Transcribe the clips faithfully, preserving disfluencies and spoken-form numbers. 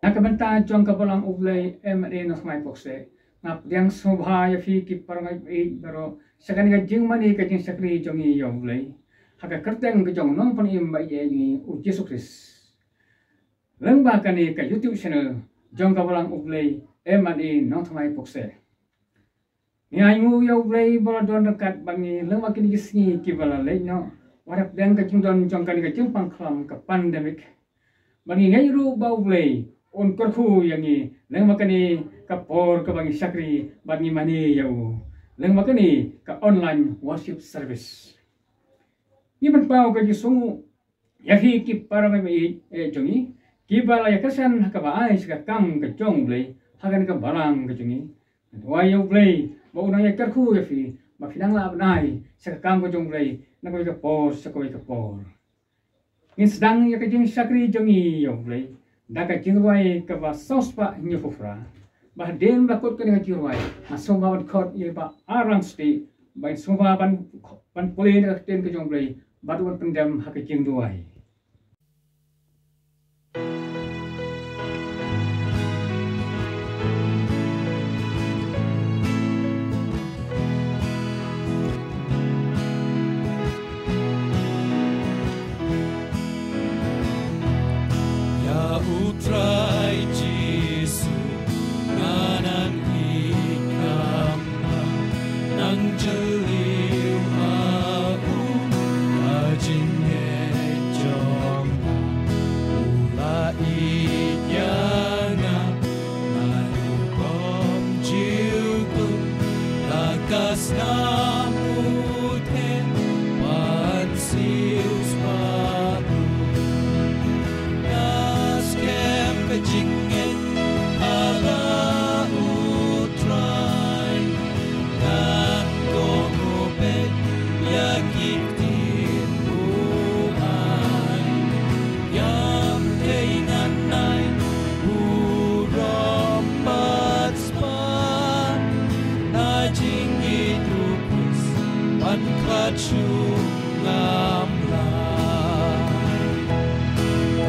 Ka bynta jong ka Balang U Blei, em, eh, nongthymmai pokse, nga pdiang sngewbha ïa phi ki para ngeit baroh sha kane ka jingmane ka jingshakri jong ngi ïa U Blei ha ka kyrteng ka jong u Nongpynim ba ïeit jong ngi, U Jisu Khrist. Lyngba kane ka YouTube channel jong ka Balang U Blei, em, eh, nongthymmai pokse, ngi ainguh ïa U Blei ba la don ryngkat bad ngi lyngba kine ki sngi kiba la leit noh, wat hapdeng ka jingdon jong kane ka jingpang khlam ka pandemic. Bad ngi ngeit ruh ba U Blei un kyrkhu ïa ngi lyngba kane ka por kaba ngi shakri bad ngi mane ïa u lyngba kane ka online worship service. Ngi pynpaw ka jingsngewnguh ïa phi ki para ngeit, eh, jong ngi kiba la ïakyrshan ha kaba ai sha ka kam ka jong U Blei ha kane ka balang ka jong ngi. Duwai ïa U Blei ba un nang ïakyrkhu ïa phi ba phin nang lah ban ai sha ka kam ka jong U Blei na kawei ka por sha kawei ka por. Ngin sdang ïa ka jingshakri jong ngi ïa U Blei da ka jingrwai kaba saw spah hynñiewphew phra. Ba hadien ba la kut kane ka jingrwai, nga sngewbha ban khot ïa i Bah Arang Siti ba in sngewbha ban, ban pule na ka ktien ka jong U Blei bad un pyndem ha ka jingduwai. Ïa U Trai Jisu nga nang ïeit khamtam, nang jylliew ha u ka jingngeit jong nga. U la ïeit ïa nga, nga dei u bym jingkhuslai, la ka snam u theh ban siew spah. Nga skhem ka jingngeit ha la U Trai, ngan kohnguh beit ïa ki ktien u ai. Ïa pyrthei ngan ai burom bad spah, na jingïeit u Khrist ban khlad shuh ngam lah.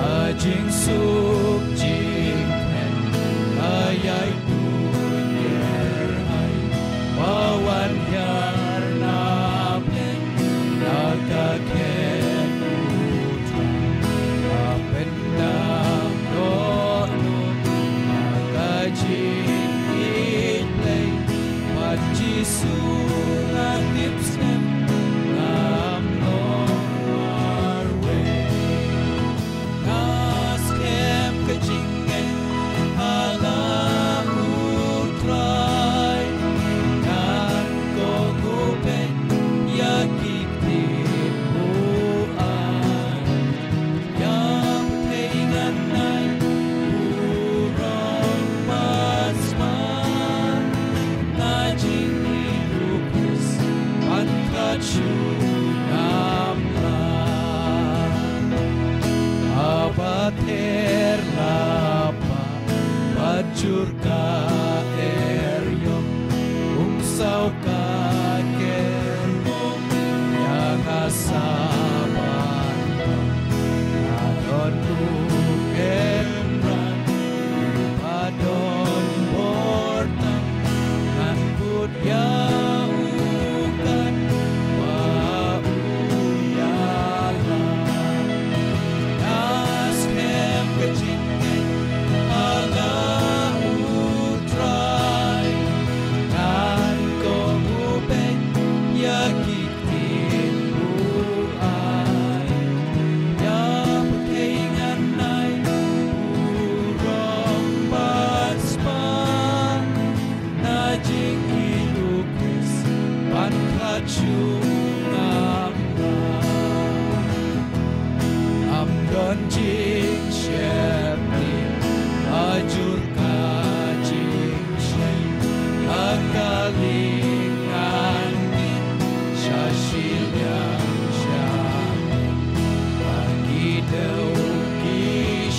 Ka jingsuk jingkmen ka ïai tuid ïa ai, ba wan hiar na pdeng na ka khet U Trai. Ka pyndonkam dohnud na ka jingïeit Blei, bad Jisu nga tip skhem ngam long marwei. Nga skhem ka jingngeit ha la U Trai, ngan kohnguh beit ïa ki ktien u ai. Ïa pyrthei ngan ai burom bad spah, na jingïeit u Khrist ban khlad shuh ngam lah. Haba ther la pah bad jur ka eriong, um saw ka kermong ïa nga sa ban tong. Nga don u kynrad uba don bor tam, ngan bud ïa u kat ba u ïalam. Nga skhem ka jingngeit ha la U Trai, ngan kohnguh beit ïa ki ktien u ai. Ïa pyrthei ngan ai burom bad spah, na jingïeit u Khrist ban khlad shuh ngam lah. Ngam don jingsheptieng ha jur ka jingshai, ha ka liang ngan ngin sha shiliang sha mih, ha ki dew ki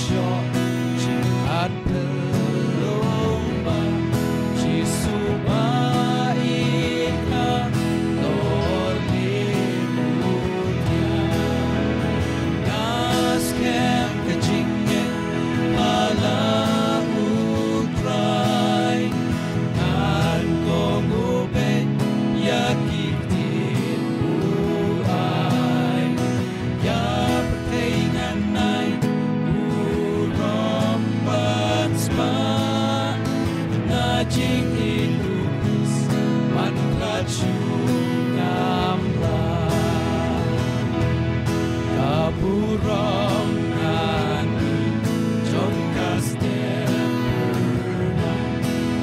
shoh jingïaid pynlong ba Jisu ba ïeit ha lor lim u thiang. Nga skhem ka jingngeit ha la Jingïeit u Khrist, man ka jong nga mla. Ka burom nga ni jong ka step.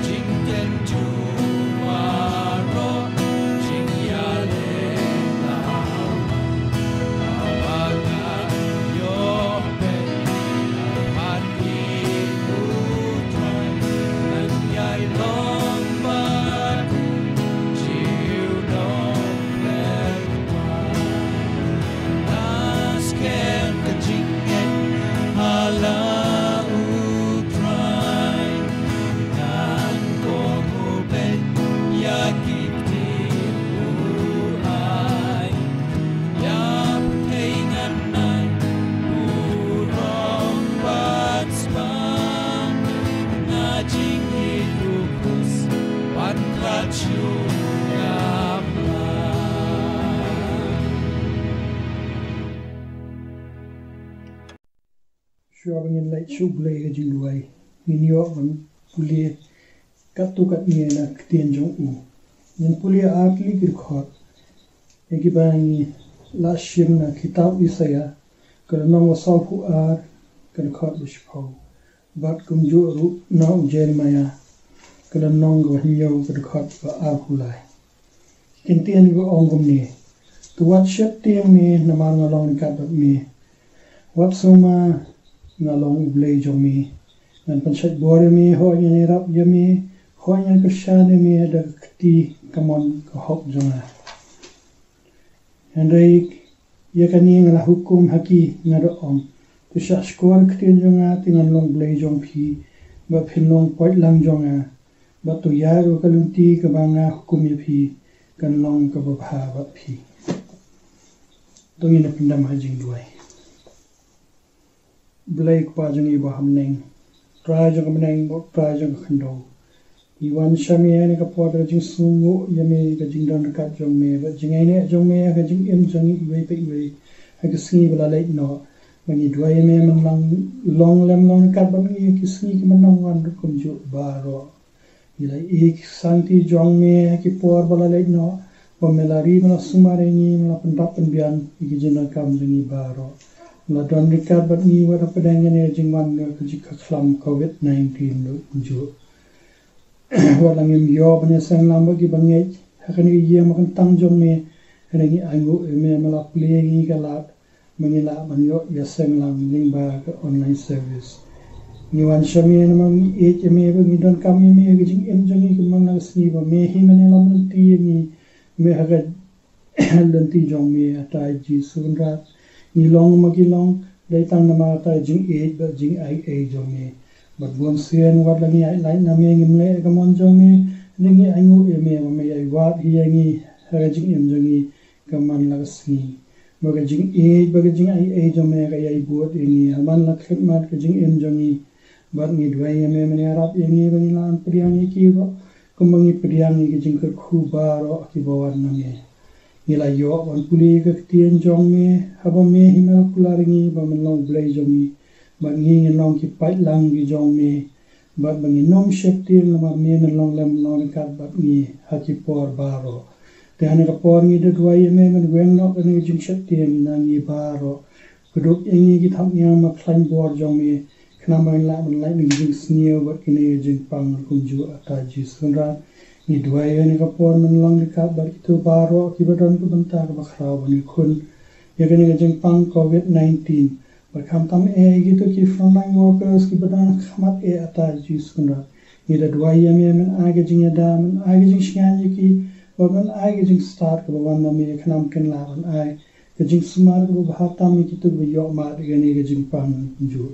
Jingkyntu baroh, jingïaleh lama. Haba nga ïoh peit, haba Shuwa ba ngin leit sha U Blei ka jingduwai, ngin ïoh ban pule katto katne na ka ktien jong u. Ngin pule ar tylli ki dkhot. Ïa kiba ngi la shim na kitab Isaïah, ka lynnong ba sawphew ar, ka dkhot ba shiphew. Bad kumjuh ruh na u Jeremiah, ka lynnong ba hynñiew, ka dkhot ba arphew lai. Ki ktien kiba ong kumne: To wat sheptieng me, namar nga long ryngkat bad me. Wat sumar, nga long U Blei jong me. Ngan pynshait bor ïa me, hooid ngan ïarap ïa me, hooid ngan kyrshan ïa me da ka kti kamon ka hok jong nga. Hynrei ïa kane nga la hukum ha ki, nga da ong: To shah shkor ïa ka ktien jong nga, te ngan long Blei jong phi, bad phin long poitlang jong nga. Bad to ïaid ha ka lynti kaba nga hukum ïa phi, kan long kaba bha bad phi. To ngin ïa pyndem ha jingduwai. Blei Kpa jong ngi ba ha bneng, Trai jong ka bneng bad Trai jong ka khyndew, ngi wan sha me ha kane ka por da ka jingsngewnguh ïa me, ka jingdon ryngkat jong me bad jingaiñguh jong me ha ka jingim jong ngi iwei pa iwei ha ka sngi ba la leit noh. Ba ngi duwai ïa me ban long lem long ryngkat bad ngi ha ki sngi kiban nang wan ruh kumjuh baroh. Ngi la ïeit ki sangti jong me ha ki por ba la leit noh, ba me la ri, me la sumar ïa ngi, me la pyndap pynbiang ïa ki jingdonkam jong ngi baroh. Me la don ryngkat bad ngi wat hapdeng kane ka jingwan ka jingkhlam covid nineteen ruh kumjuh. Wat la ngim ïoh ban ïaseng lang bad kiba ngeit ha kane ka ïing ba kyntang jong me, hynrei ngi ainguh ïa me, me la plie ïa ngi ka lad ba ngin lah ban ïoh ïaseng lang lyngba ka online service. Ngi wan sha me namar ngi ïeit ïa me bad ngi donkam ïa me ha ka jingim jong ngi, kumba na ka sngi ba me hi me ïalam lynti ïa ngi, me ha ka lynti jong me, a Trai Jisu Kynrad. Ngi long ma ki long dei tang namar ka jingïeit bad jingaiei jong me. Bad bunsien wat la ngi ailad na me, ngim leh ka mon jong me, hynrei ngi ainguh ïa me ba me ïai wad hi ïa ngi ha ka jingim jong ngi ka man la ka sngi. Ba ka jingïeit bad ka jingaiei jong me ka ïai bud ïa ngi ha man la ka khlieh mat ka jingim jong ngi. Bad ngi duwai ïa me ban ïarap ïa ngi ba ngin lah ban pdiang ïa ki ruh kumba ngi pdiang ïa ki jingkyrkhu baroh kiba wan na me. Ngi la ïoh ban pule ïa ka ktien jong me, haba me hi me la kular ïa ngi ba men long Blei jong ngi, bad ngi ngin long ki paidlang ki jong me. Bad ba ngin ym sheptieng namar me men long lem long ryngkat bad ngi ha ki por baroh. Te ha kane ka por ngi da duwai ïa me ban weng noh kane ka jingsheptieng na ngi baroh. Kdup ïa ngi ki thapniang markylliang bor jong me, khnang ba ngin lah ban lait na ka jingsniew bad kane ka jingpang kumjuh, a Trai Jisu Kynrad. Ngi duwai ïa kane ka por men long ryngkat bad kito baroh kiba don ka bynta kaba khraw ban ïakhun ïa kane ka jingpang covid nineteen. Bad khamtam eh ïa kito ki frontline workers kiba don ha khmat eh, a Trai Jisu Kynrad. Ngi da duwai ïa me men ai ka jingïada, men ai ka jingshngaiñ ïa ki, bad men ai ka jingstad kaba wan na me, khnang ba kin lah ban ai ka jingsumar kaba bha tam ïa kito kiba ïoh mad ïa kane ka jingpang kumjuh.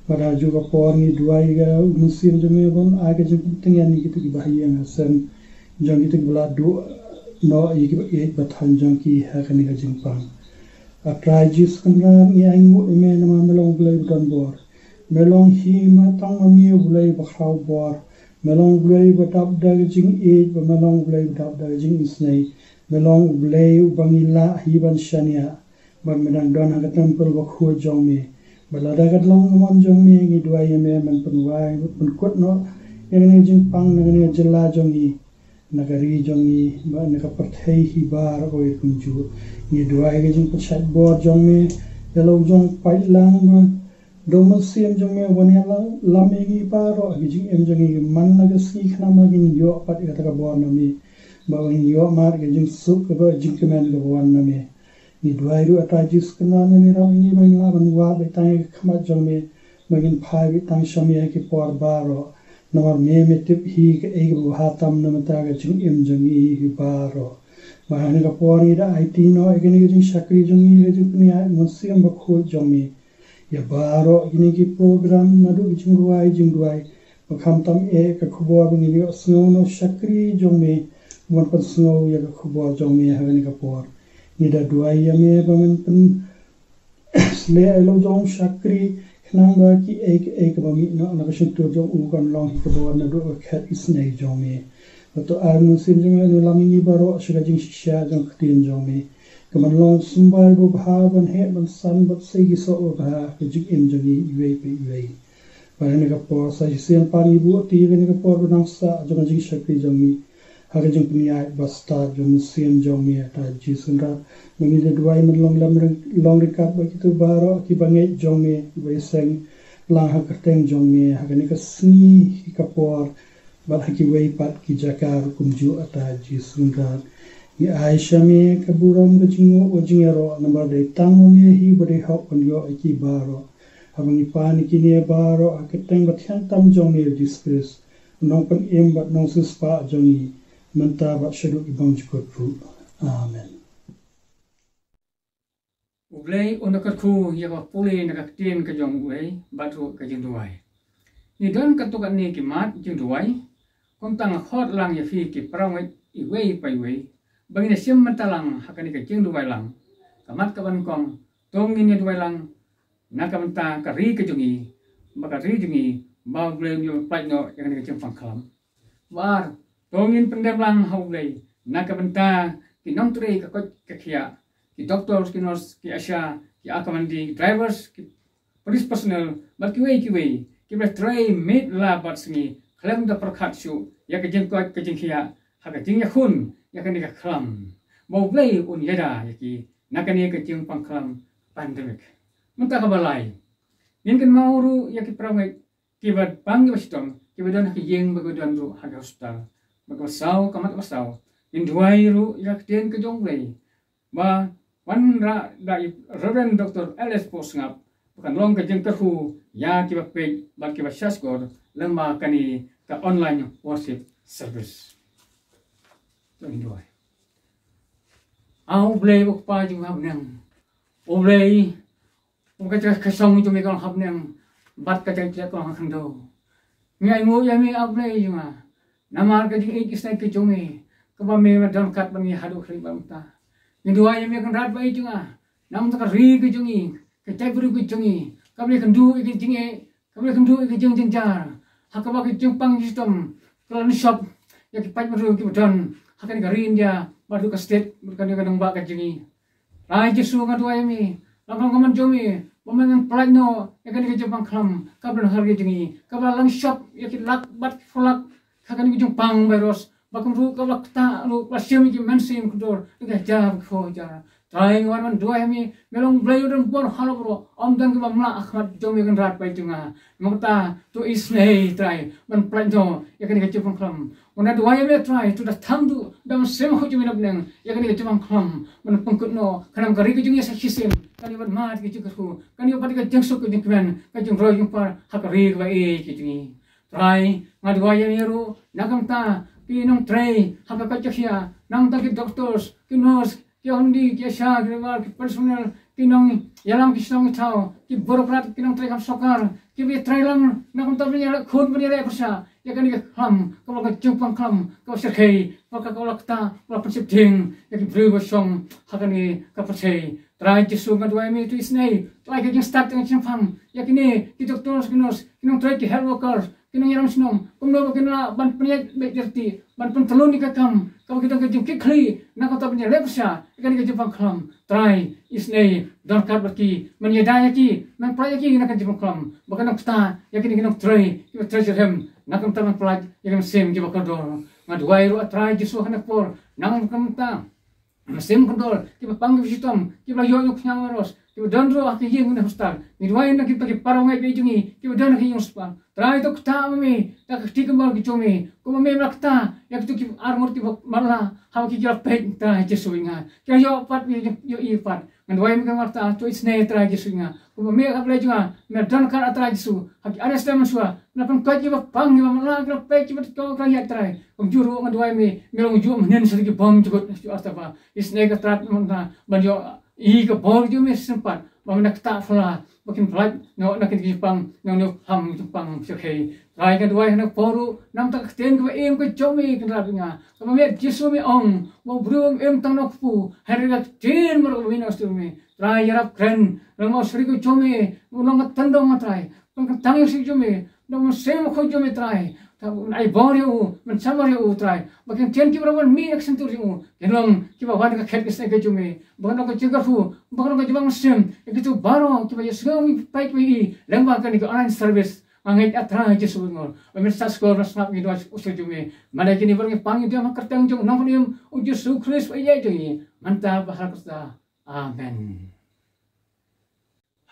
Bad ha kajuh ka por ngi duwai ïa u Mynsiem jong me ban ai ka jingpyntngen ïa kito kiba ha ïing ha sem jong kito kiba la duh noh ïa kiba ïeit ba thaiñ jong ki ha kane ka jingpang. A Trai Jisu Kynrad, ngi ainguh ïa me namar me long U Blei ba don bor. Me long hi, me tang ma me U Blei ba khraw bor. Me long U Blei ba dap da ka jingïeit, bad me long U Blei ba dap da ka jingisynei. Me long U Blei uba ngi lah hi ban shaniah. Bad me dang don ha ka templ bakhuid jong me. Bad lada ka long ka mon jong me, ngi duwai ïa me ban pynwai, ban pynkut noh Ïa kane ka jingpang na kane ka jylla jong ngi, na ka ri jong ngi, bad na ka pyrthei hi baroh kawei kumjuh. Ngi duwai ka jingpynshait bor jong me ïa la u jong paidlang, bad da u Mynsiem jong me ban ïalam ïa ngi baroh ha ka jingim jong ngi man la ka sngi khnang ba ngin ïoh pat ïa kata ka bor na me, bad ba ngin ïoh mareh ka jingsuk kaba jingkmen kaba wan na me. Ngi duwai ruh, Ata Jisu Kynrad, ba men ïarap ïa ngi ba ngin lah ban wad beit tang ïa ka khmat jong me, ba ngin phai beit tang sha me ha ki por baroh. Namar me, me tip hi kaei kaba bha tam na ka bynta ka jingim jong ngi hi baroh. Bad ha kane ka por ngi da aiti noh ïa kane ka jingshakri jong ngi ha ka jingpynïaid Mynsiem Bakhuid jong me ïa baroh kine ki program, naduh ki jingrwai jingduwai, ba khamtam eh ka khubor ba ngin ïohsngew na u shakri jong me, ban pynsngew ïa ka khubor jong me ha kane ka por. Ngi da duwai ïa me ba men pyn sleh ïa la u jong u shakri, khnang ba kiei kiei kaba mih noh na ka shyntur jong u kan long hi kaba wan naduh ka khet isynei jong me. Bad to ai u Mynsiem jong me un ïalam ïa ngi baroh sha ka jingshisha jong ka ktien jong me, ka ban long symbai babha, ban heh ban san bad sei ki soh babha ha ka jingim jong ngi iwei pa iwei. Bad ha kane ka por sa shisien pat ngi buh ïa kane ka por ba nang sah jong ka jingshakri jong ngi ha ka jingpynïaid bastad jong u Mynsiem jong me, Ata Jisu Kynrad. Ba ngi da duwai men long lem ryng-, long ryngkat bad kito baroh kiba ngeit jong me, kiba ïaseng lang ha ka kyrteng jong me ha kane ka sngi, hi ka por, bad ha kiwei pat ki jaka ruh kumjuh, Ata Jisu Kynrad. Ngi ai sha me ka burom, ka jingnguh, ka jingïaroh, namar dei tang ma me hi ba dei hok ban ïoh ïa ki baroh. Haba ngi pan ïa kine baroh ha ka kyrteng ba thiang tam jong me, Jisu Khrist, u Nongpynim bad Nongsiewspah jong ngi, mynta bad shaduh ki bymjukut ruh. Amen. U Blei un da kyrkhu ïa kaba pule na ka ktien ka jong U Blei bad ruh ka jingduwai. Ngi don katto katne ki mat jingduwai, kumta nga khot lang ïa phi ki para ngeit iwei pa iwei ba ngin ïa shim bynta lang ha kane ka jingduwai lang. Ka mat kaba nyngkong, to ngin ïa duwai lang na ka bynta ka ri ka jong ngi, ba ka ri jong ngi, ba U Blei un ïoh pynlait noh ïa kane ka jingpang khlam. Ba ar, to ngin pyndem lang ha U Blei na ka bynta ki nongtrei ka koit ka khiah, ki doctors, ki nurse, ki ASHA, ki ACAMANDI, ki drivers, ki police personnel, bad kiwei kiwei kiba trei miet la bad sngi khlem da pyrkhat shuh ïa ka jingkoit ka jingkhiah ha ka jingïakhun ïa kane ka khlam, ba U Blei un ïada ïa ki na kane ka jingpang khlam pandemic. Mynta kaba lai, ngin kynmaw ruh ïa ki para ngeit kiba pang kiba shitom, kiba don ha ka ïing bad kiba don ruh ha ka hospital. Bad kaba saw, ka mat kaba saw, ngin duwai ruh ïa ka ktien ka jong U Blei ba wanrah da i Reverend Doctor L S Pohsngap, ba kan long ka jingkyrkhu ïa kiba peit bad kiba shahshkor lyngba kane ka online worship service. To ngin duwai. A U Blei U Kpa jong ngi ha bneng, U Blei uba ka jaka shong jong me ka long ha bneng bad ka jaka kjat ka long ha khyndew. Ngi ainguh ïa me, A Blei jong nga, namar ka jingïeit isynei ka jong me, kaba me don ryngkat bad ngi haduh kane ka mynta. Ngi duwai ïa me Kynrad ba ïeit jong nga, namar ka ri ka jong ngi, ka jaitbynriew ka jong ngi, kaba la ïakynduh ïa ka jingïeit, kaba la ïakynduh ïa ka jingjynjar, ha kaba ka jingpang jingshitom ka la lynshop ïa ki paidbynriew kiba don ha kane ka ri India bad ruh ka state bad kane ka nongbah ka jong ngi. Trai Jisu, nga duwai ïa me, la ka long ka mon jong me ba men pynlait noh ïa kane ka jingpang khlam kaba don ha ri ka jong ngi, kaba la lynshop ïa ki lak bad ki phew lak ha kane ka jingpang virus, ba kumjuh kaba la ktah ruh, ba la shim ïa ki mynsiem kordor da ki hajar ki phew hajar. Trai, nga wan ban duwai ïa me, me long U Blei uba don bor halor baroh, ym don kaba mlah ha khmat jong me Kynrad ba ïeit jong nga. Namar kata to isynei Trai ban pynlait noh ïa kane ka jingpang khlam. Nga duwai ïa me Trai, to da thang duh da u Mynsiem Bakhuid jong me na bneng ïa kane ka jingpang khlam ban pynkut noh, khnang ba ka ri ka jong ngi sa shisien kan ïoh ban mad ïa ka jingkyrkhu, kan ïoh pat ïa ka jingsuk ka jingkmen, ka jingroi jingpar ha ka ri kaba ïeit ka jong ngi. Trai, nga duwai ïa me ruh na ka bynta ki nongtrei ha ka koit ka khiah, na ka bynta ki doctors, ki nurse, ki ACAMANDI, ki ASHA, ki driver, ki personnel, ki nongïalam ki shnong ki thaw, ki bureaucrat, ki nongtrei kam sorkar, kiba ïatrei lang na ka bynta ban ïaleh khun ban ïaleh pyrshah ïa kane ka khlam kaba long ka jingpang khlam kaba shyrkhei, ba ka, kaba la ktah, ba la pynsheptieng ïa ki briew ba shong ha kane ka pyrthei. Trai Jisu, nga duwai ïa me, to isynei, to ai ka jingstad, ka jingpang ïa kine ki doctors, ki nurse, ki nongtrei, ki health workers, ki nongïalam shnong, kumno ba kin lah ban pynïaid beit lynti, ban pyntlun ïa ka kam kaba ki don ka jingkitkhlieh na ka bynta ban ïaleh pyrshah ïa kane ka jingpang khlam. Trai, isynei, don ryngkat bad ki, men ïada ïa ki, men pynlait ïa ki na ka jingpang khlam, ba kin nang ktah ïa kine ki nongtrei kiba trei shitrhem Na ka bynta ban pyllait ïa ki mynsiem kiba kordor. Nga duwai ruh, A Trai Jisu, ha kane ka por, na ka bynta ki mynsiem kordor kiba pang, kiba shitom, kiba ïoh ïa u khñiang virus, kiba don ruh ha ki ïing ne hostel. Ngi duwai na ki, ki para bangeit jong ngi kiba don ha ki ïing spah. Trai, to ktah ma me da ka kti kaba bor ka jong me, kumba me la ktah ïa kito ki arngut kiba matlah haba ki la peit, Trai Jisu, ïa nga. Ki la ïoh pat, ïoh, ïoh, ïoh pat. Ngan duwai ma ka bynta, to isynei, Trai Jisu, ïa nga. Kumba me, A Blei jong nga, me don ryngkat, A Trai Jisu, ha ki ar sngi mynshwa, me la pynkoit kiba pang, kiba matlah, kiba peit, kiba tyrkhong, kiba ïaid, Trai. Kumjuh ruh ngan duwai, me, me long juh mynhynnin sha ki bymjukut, sha ki artylli. Isynei, Trai, mynta ban ïoh i ka bor jong me shisien pat, ba men da ktah phylla, ba kin pyllait noh na kine ki jingpang, na kine ki jingpang shyrkhei. Trai, nga duwai ha kane ka por ruh, na ka bynta ka ktien kaba im ka jong me, Kynrad jong nga, kaba me, Jisu, me ong ba u briew um im tang na u kpu, hynrei da ka ktien baroh kaba mih na u syiem jong me. Trai, ïarap kren, long ba u shakri ka jong me un long ka tyndong, A Trai, ban kyntang ïa u shakri jong me, na u Mynsiem Bakhuid jong me, Trai. Trai, men ai bor ïa u, men sumar ïa u, Trai, ba ki ktien kiba wan mih na ka shyntur jong u kin long kiba wan ka khet ka sneng ka jong me, ba kan long ka jingkyrkhu, ba kan long ka jingbym shym ïa kito baroh kiba ïohsngew, kiba peit, kiba ïohi lyngba kane ka online service. Nga ngeit, A Trai Jisu Baibngor, ba men sa sngap, sngap ïa ki dohnud u shakri jong me. Mynta kine baroh ngi pang ïa u dieng ha ka kyrteng jong u Nongpynim, u Jisu Khrist, u Blei jong ngi, mynta bad ha ka por. Amen.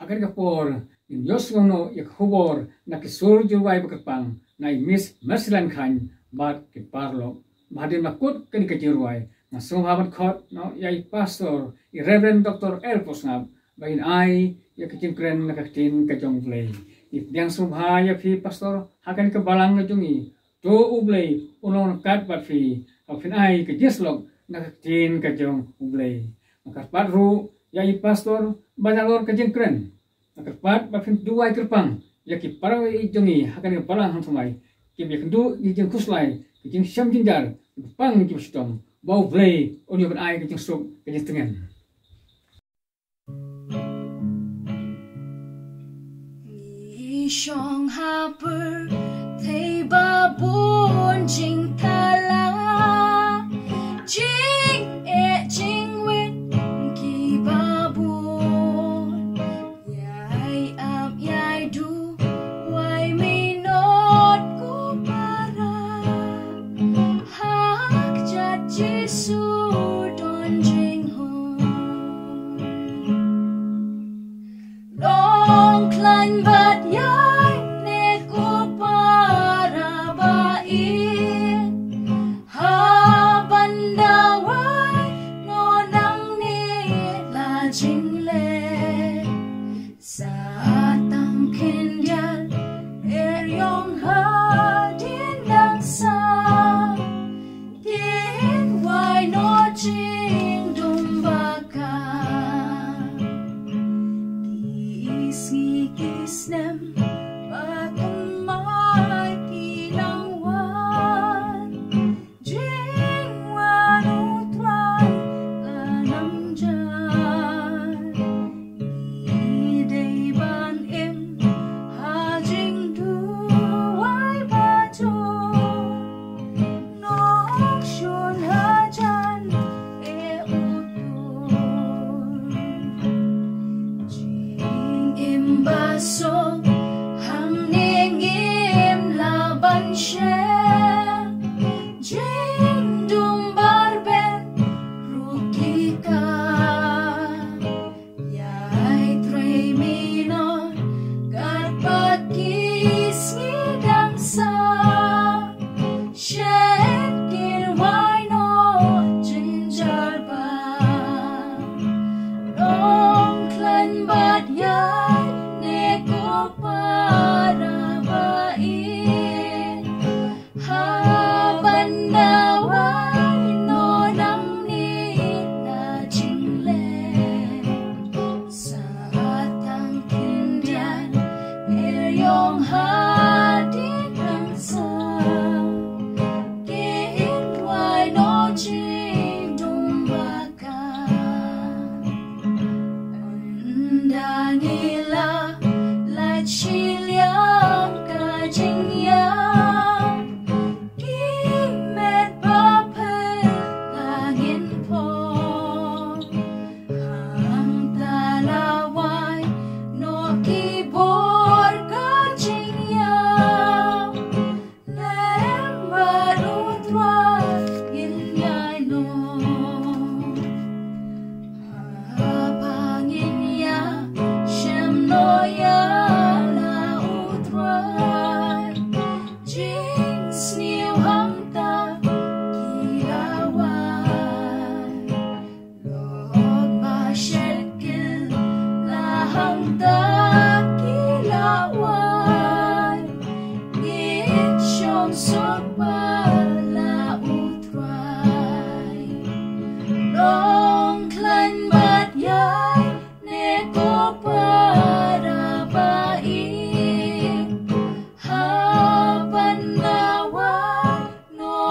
Ha kane ka por ngin ïohsngew noh ïa ka khubor na ki sur jingduwai ba kyrpang na i Miss Mercyline Khain bad ki paralok. Bad hadien ba kut kane ka jingduwai, nga sngewbha ban khot noh ïa i Pastor, i Reverend Doctor L. Posngap, ba in ai ïa ka jingkren na ka ktien ka jong U Blei. Ngi pdiang sngewbha ïa phi, Pastor, ha kane ka balang ka jong ngi. To U Blei un long ryngkat bad phi, haba phin ai ka jingsyllok na ka ktien ka jong U Blei. Nga kyrpad ruh ïa i Pastor ban ïalor ka jingkren. Nga kyrpad ba phin duwai kyrpang ïa ki para bangeit jong ngi ha kane ka balang hangtymei, kiba ïakynduh ïa ki jingkhuslai, ki jingshem jynjar, kiba pang, kiba shitom, ba U Blei un ïoh ban ai ka jingsuk, ka jingtngen. Ngi shong ha pyrthei ba bun jingthala, jingeh jingwit kiba bun. Ïai ap ïai duwai, minot ko para, ha kjat Jisu don jinghun. Long khlaiñ bad ïaineh ko para ba ïeit,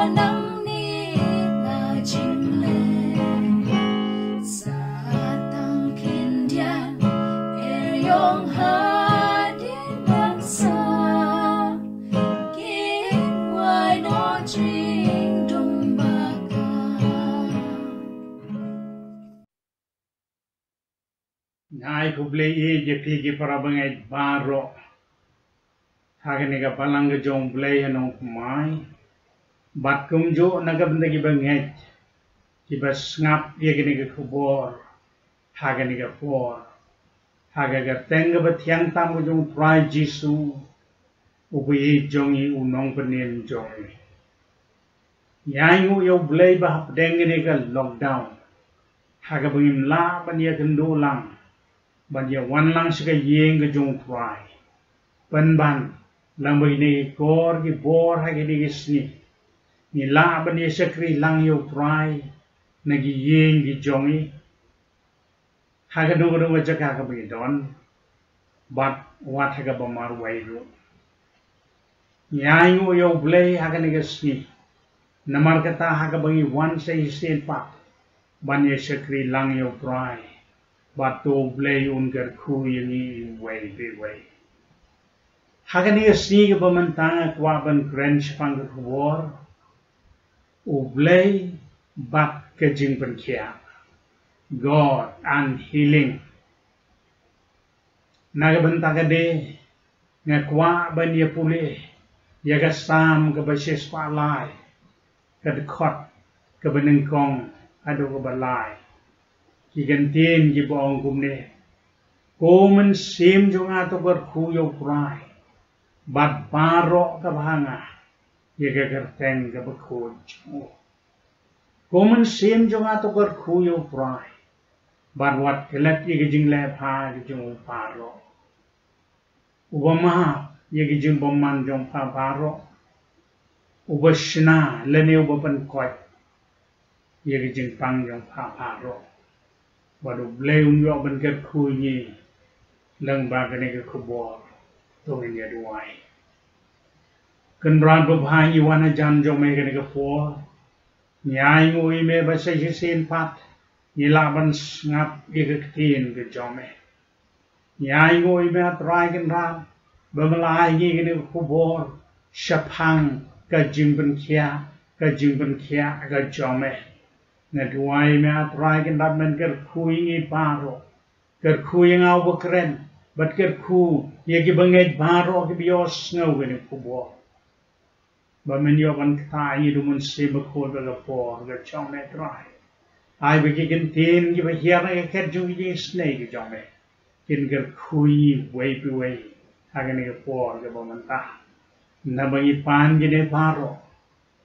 Nangne na jingleh sa tang khyndiat, er ïong hadien nang sa kin wai noh jingdum ba ka. Nga ai khublei ïa phi ki para bangeit baroh ha kane ka balang ka jong U Blei ha Nongthymmai. Bad kumjuh na ka bynta ki bangeit kiba sngap ïa kane ka khubor ha kane ka por, ha ka kyrteng kaba thiang tam ka jong U Trai Jisu, U Blei jong ngi, U Nongpynim jong ngi. Ngi ainguh ïa U Blei ba hapdeng kane ka lockdown, ha kaba ngim lah ban ïakynduh lang, ban ïawan lang sha ka ïing ka jong U Trai, pynban lang ba kine ki kor ki bor ha kine ki sngi, ngi lah ban ïashakri lang ïa U Trai na ki ïing ki jong ngi, ha kano kano ka jaka kaba ngi don, bad wat ha kaba marwei ruh. Ngi ainguh ïa U Blei ha kane ka sngi, namar kata ha kaba ngi wan sa shisien pat ban ïashakri lang ïa U Trai, bad to U Blei un kyrkhu ïa ngi iwei pa iwei. Ha kane ka sngi kaba mynta nga kwah ban kren shaphang ka khubor U Blei bad ka jingpynkhiah, God and healing. Na ka bynta kane, nga kwah ban ïa pule ïa ka Salm kaba shispah lai, ka dkhot kaba nyngkong haduh kaba lai. Ki kyntien kiba ong kumne: Ko Mynsiem jong nga, to kyrkhu ïa U Trai, bad baroh kaba ha nga, ïa ka kyrteng kaba khuid jong u. Ko Mynsiem jong nga, to kyrkhu ïa U Trai, bad wat klet ïa ka jingleh bha ka jong u baroh. Uba map ïa ki jingbymman jong pha baroh, uba shna lane uba pynkoit ïa ki jingpang jong pha baroh. Bad U Blei un ïoh ban kyrkhu ïa ngi lyngba kane ka khubor. To ngin ïa duwai. Kynrad babha, ngi wan hajan jong me kane ka por. Ngi ainguh ïa me ba sa shisien pat ngi lah ban sngap ïa ka ktien ka jong me. Ngi ainguh ïa me, A Trai Kynrad, ba me la ai ngi kane ka khubor shaphang ka jingpynkhiah, ka jingpynkhiah ka jong me. Nga duwai ïa me, A Trai Kynrad, men kyrkhu ïa ngi baroh. Kyrkhu ïa nga uba kren, bad kyrkhu ïa ki bangeit baroh kiba ïohsngew kane ka khubor. Ba men ïoh ban ktah ïa ngi da U Mynsiem Bakhuid ha ka por ka jong me, Trai. Ai ba ki kyntien kiba hiar na ka khet jong ki jingisynei ka jong me kin kyrkhu ïa ngi iwei pa iwei ha kane ka por kaba mynta. Naba ngi pan kine baroh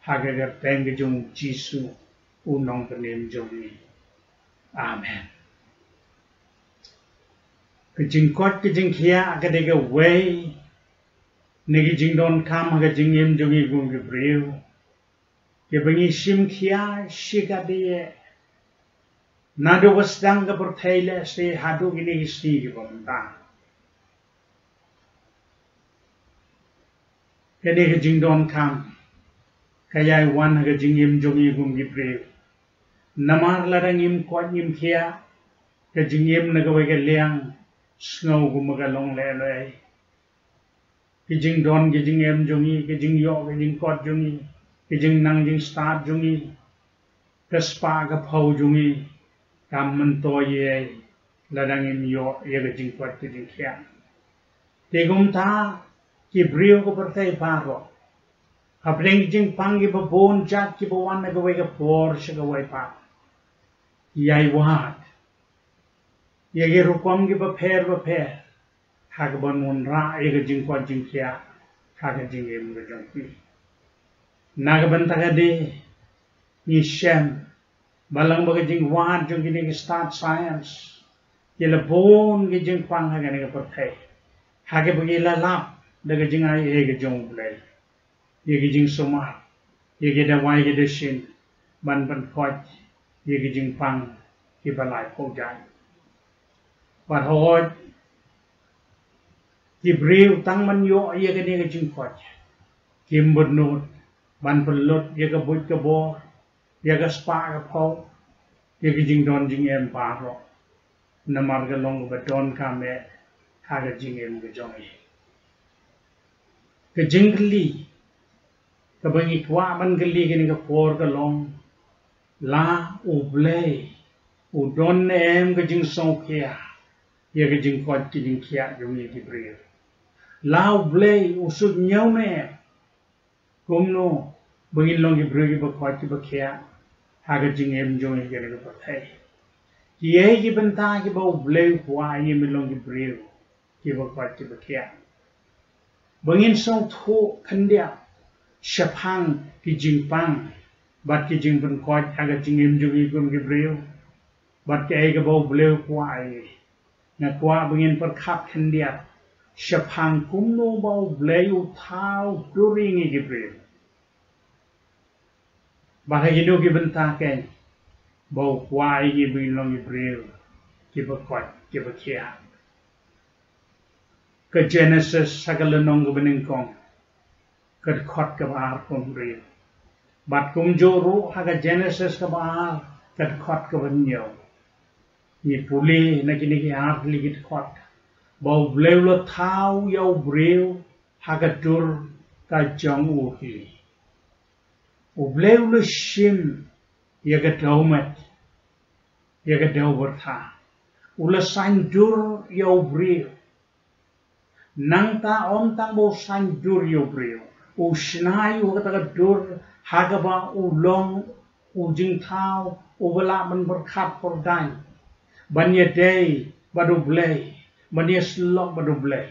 ha ka kyrteng ka jong U Jisu, U Nongpynim jong ngi. Amen. Ka jingkoit ka jingkhiah ka dei kawei na ki jingdonkam ha ka jingim jong ngi kum ki briew, kiba ngi shim khia shikatdei naduh ba sdang ka pyrthei lehse haduh kine ki sngi kiba mynta. Kane ka jingdonkam ka ïai wan ha ka jingim jong ngi kum ki briew. Namar lada ngim koit ngim khiah, ka jingim na kawei ka liang sngew kum ka long lehleh. Ki jingdon ki jingem jong ngi, ki jingïoh ki jingkoit jong ngi, ki jingnang jingstad jong ngi, ka spah ka phew jong ngi kam myntoi ei ei lada ngim ïoh ïa ka jingkoit ka jingkhiah. Te kumta ki briew ka pyrthei baroh, hapdeng ki jingpang kiba bun jait kiba wan na kawei ka por sha kawei pat, ki ïai wad ïa ki rukom kiba pher bapher ha kaban wanrah ïa ka jingkoit jingkhiah ha ka jingim ka jong ki. Na ka bynta kane ngi shem ba lyngba ka jingwad jong kine ki stad science, ki la bun ki jingpang ha kane ka pyrthei ha kaba ki la lap da ka jingai ei ka jong U Blei, ïa ki jingsumar, ïa ki dawai ki dashin ban pynkoit ïa ki jingpang kiba laiphew jait. Bad hooid, ki briew tang ban ïoh ïa kane ka jingkoit kim bynnud ban pynlut ïa ka buit ka bor, ïa ka spah ka phew, ïa ka jingdon jingem baroh, namar ka long kaba donkam eh ha ka jingim ka jong ngi. Ka jingkylli kaba ngi kwah ban kylli kane ka por ka long, la U Blei u don ne em ka jingsngewkhia ïa ka jingkoit ka jingkhiah jong ngi ki briew? La U Blei u suidñiew ne em? Kumno ba ngin long ki briew kiba koit kiba khiah ha ka jingim jong ngi ha kane ka pyrthei? Kiei ki bynta kiba U Blei u kwah ïa ngi ban long ki briew kiba koit kiba khiah? Ba ngin sngewthuh khyndiat shaphang ki jingpang bad ki jingpynkoit ha ka jingim jong ngi kum ki briew. Bad kaei kaba U Blei u kwah ïa ngi. Nga kwah ba ngin pyrkhat khyndiat shaphang kumno ba U Blei u thaw dur ïa ngi ki briew. Bad ha kino ki bynta kein ba u kwah ïa ngi ba ngin long ki briew kiba koit kiba khiah. Ka Genesis ha ka lynnong kaba nyngkong, ka dkhot kaba ar kum hynriew. Bad kumjuh ruh ha ka Genesis kaba ar, ka dkhot kaba hynñiew, ngi pule na kine ki ar tylli ki dkhot ba U Blei u la thaw ïa u briew ha ka dur ka jong u hi. U Blei u la shim ïa ka dewmet, ïa ka dew byrtha. U la saiñdur ïa u briew. Nangta ym tang ba u saiñdur ïa u briew, u shna ïa u ha kata ka dur ha kaba u long u jingthaw uba lah ban pyrkhat pyrdaiñ, ban ïadei bad U Blei, ban ïasyllok bad U Blei.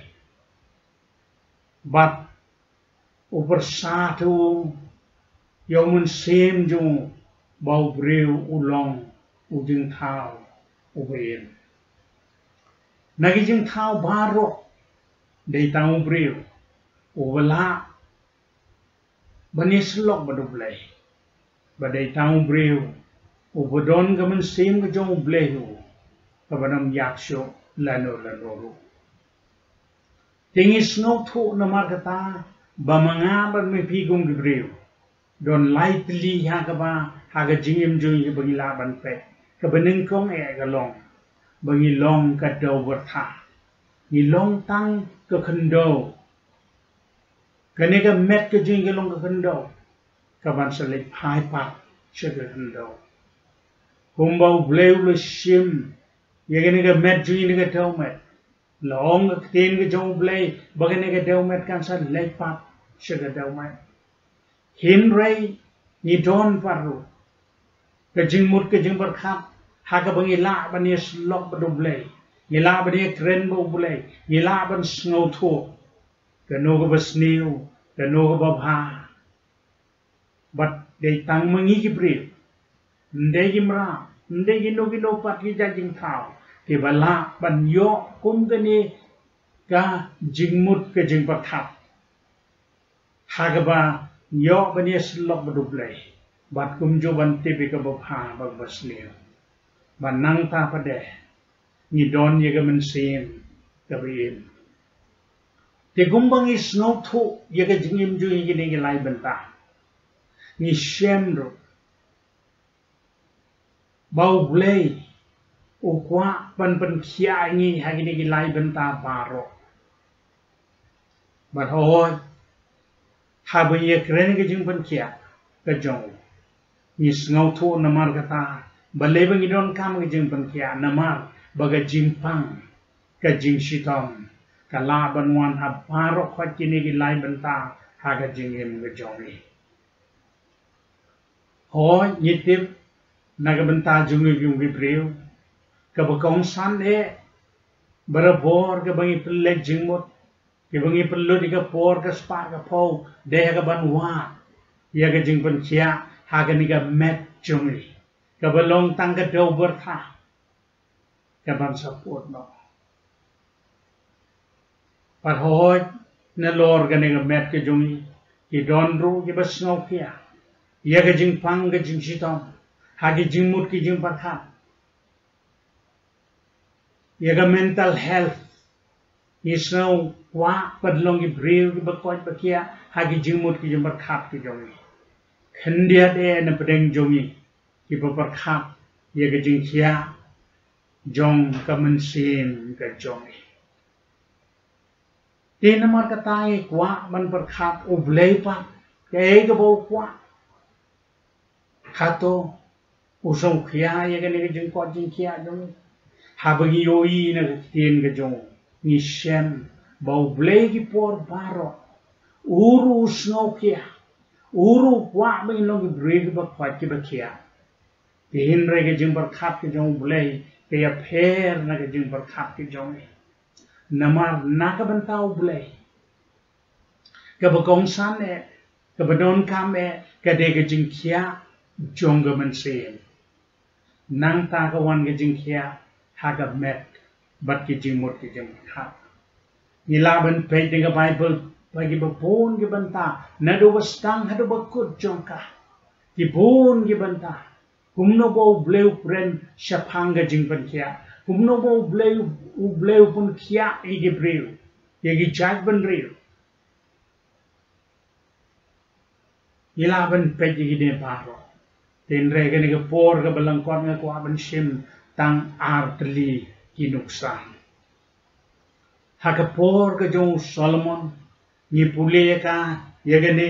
Bad u pyrshah ïa u mynsiem jong u ba u briew u long u jingthaw uba im. Na ki jingthaw baroh, dei tang u briew uba lah ban ïasyllok bad U Blei. Bad dei tang u briew uba don ka mynsiem ka jong U Blei ruh, kaba ym ïap shuh lano lano ruh. Te ngi sngewthuh namar kata ba ma nga bad ma phi kum ki briew, don lai tylli ha kaba, ha ka jingim jong ngi ba ngi lah ban peit. Kaba nyngkong eh ka long ba ngi long ka dew byrtha. Ngi long tang ka khyndew. Kane ka met ka jong ngi ka long ka khyndew kaban sa leit phai pat sha ka khyndew. Kumba U Blei u la shim ïa kane ka met jong ngi na ka dewmet, la ong ka ktien ka jong U Blei ba kane ka dewmet kan sa leit pat sha ka dewmet. Hynrei ngi don pat ruh ka jingmut ka jingpyrkhat ha kaba ngi lah ban ïasyllok bad U Blei, ngi lah ban ïakren bad U Blei, ngi lah ban sngewthuh kano kaba sniew, kano kaba bha. Bad dei tang ma ngi ki briew, ym dei ki mrad, ym dei kino kino pat ki jait jingthaw, kiba lah ban ïoh kum kane ka jingmut ka jingpyrkhat ha kaba ïoh ban ïasyllok bad U Blei, bad kumjuh ban tip ïa kaba bha bad kaba sniew. Bad nangta pat de ngi don ïa ka mynsiem kaba im. Te kumba ngi sngewthuh ïa ka jingim jong ngi kine ki lai bynta, ngi shem ruh ba U Blei u kwah ban pynkhiah ïa ngi ha kine ki lai bynta baroh. Bad hooid, haba ngi ïakren ka jingpynkhiah ka jong u, ngi sngewthuh namar kata balei ba ngi donkam ka jingpynkhiah, namar ba ka jingpang, ka jingshitom, ka lah ban wan ha baroh kawei kine ki lai bynta ha ka jingim ka jong ngi. Hooid, ngi tip na ka bynta jong ngi kum ki briew, kaba kongsan eh barabor kaba ngi pynleit jingmut, kaba ngi pynlut ïa ka por, ka spah, ka phew, dei ha kaban wad ïa ka jingpynkhiah ha kane ka met jong ngi, kaba long tang ka dew byrtha kaban sa pud noh. Bad hooid, nalor kane ka met ka jong ngi, ki don ruh kiba sngewkhia ïa ka jingpang, ka jingshitom ha ki jingmut ki jingpyrkhat. Ïa ka mental health, ngi sngew kwah ban long ki briew kiba koit ba khiah ha ki jingmut ki jingpyrkhat ki jong ngi. Khyndiat eh na pdeng jong ngi kiba pyrkhat ïa ka jingkhiah jong ka mynsiem ka jong ngi. Te namar kata ngi kwah ban pyrkhat U Blei pat kaei kaba u kwah. Hato u sngewkhia ïa kane ka jingkoit jingkhiah jong ngi? Haba ngi ïohi na ka ktien ka jong u, ngi shem ba U Blei ki por baroh u ruh u sngewkhia, u ruh u kwah ba ngin long ki briew kiba koit kiba khiah. Te hynrei ka jingpyrkhat ka jong U Blei ka ïapher na ka jingpyrkhat ka jong ngi. Namar na ka bynta U Blei, kaba kongsan eh, kaba donkam eh ka dei ka jingkhiah jong ka mynsiem. Nangta ka wan ka jingkhiah ha ka met bad ki jingmut ki jingpyrkhat. Ngi lah ban peit na ka Baibl ba kiba bun ki bynta, naduh ba sdang haduh ba kut jong ka, ki bun ki bynta, kumno ba U Blei u kren shaphang ka jingpynkhiah, kumno ba U Blei, U Blei u pynkhiah ïa ki briew, ïa ki jaitbynriew. Ngi lah ban peit ïa kine baroh. Te hynrei kane ka por kaba lyngkot nga kwah ban shim tang ar tylli ki nuksa. Ha ka por ka jong u Solomon, ngi pule ïa ka, ïa kane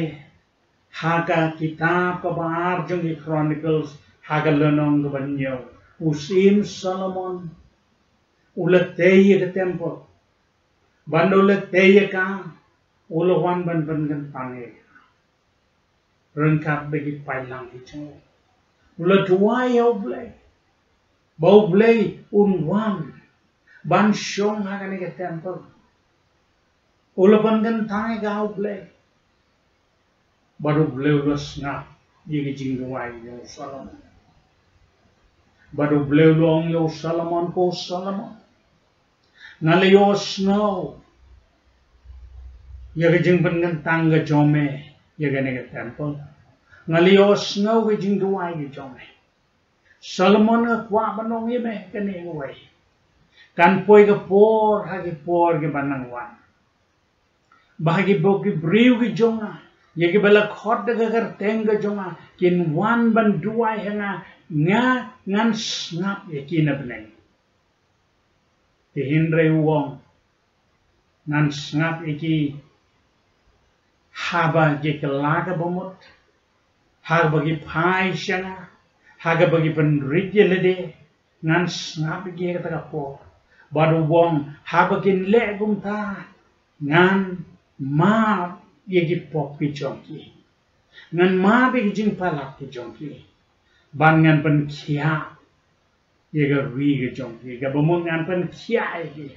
ha ka kitab kaba ar jong ki Chronicles, ha ka lynnong kaba hynñiew. U Syiem Solomon u la tei ïa ka temple. Ban u la tei ïa ka, u la wan ban pynkyntang ïa ka ryngkat bad ki paidlang ki jong u. U la duwai ïa U Blei ba U Blei un wan ban shong ha kane ka temple. U la pynkyntang ïa ka ha U Blei. Bad U Blei u la sngap ïa ka jingduwai jong u Solomon. Bad U Blei u la ong ïa u Solomon, ko Solomon, nga la ïohsngew ïa ka jingpynkyntang ka jong me ïa kane ka temple. Nga la ïohsngew ka jingduwai ka jong me. Solomon, nga kwah ban ong ïa me kane kawei. Kan poi ka por ha ki por kiba nang wan ba ha ki, ba ki briew ki jong nga, ïa kiba la khot da ka kyrteng ka jong nga, kin wan ban duwai ha nga, nga ngan sngap ïa ki na bneng. Te hynrei u ong, ngan sngap ïa ki haba ki kylla kaba mut, haba ki phai sha nga, haba ki pynrit ïa lade, ngan sngap ïa ki ha kata ka por. Bad u ong, haba kin leh kumta, ngan map ïa ki pop ki jong ki. Ngan map ïa ki jingpalat ki jong ki. Bad ngan pynkhiah ïa ka ri ka jong ki, kaba mut ngan pynkhiah ïa ki.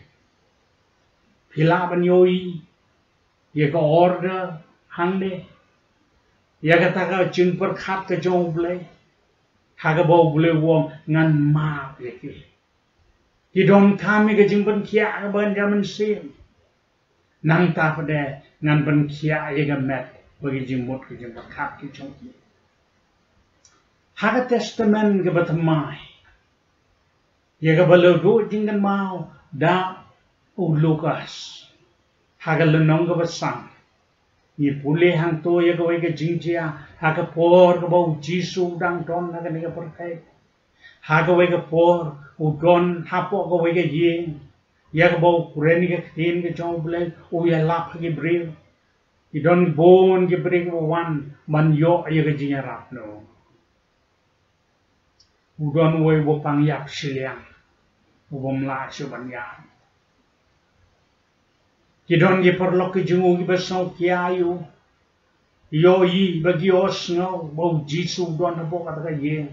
Phi lah ban ïohi ïa ka order hangne, ïa kata ka jingpyrkhat ka jong U Blei, ha kaba U Blei u ong ngan map ïa ki. Ki donkam ïa ka jingpynkhiah kaba kynja mynsiem. Nangta pat de ngan pynkhiah ïa ka met bad ki jingmut ki jingpyrkhat ki jong ki. Ha ka Testament kaba thymmai, ïa kaba la duh jingkynmaw da u Lukas, ha ka lynnong kaba san, ngi pule hangto ïa kawei ka jingjia ha ka por kaba U Jisu u dang don ha kane ka pyrthei. Ha kawei ka por u don hapoh kawei ka ïing, ïa kaba u kren ïa ka ktien ka jong U Blei, u ïalap ha ki briew. Ki don bun ki briew kiba wan ban ïoh ïa ka jingïarap na u. U don uwei uba pang ïap shiliang, u bym lah shuh ban ïap. Ki don ki paralok ki jong u kiba sngewkhia ïa u, ïohi ba ki ïohsngew ba U Jisu u don hapoh kata ka ïing.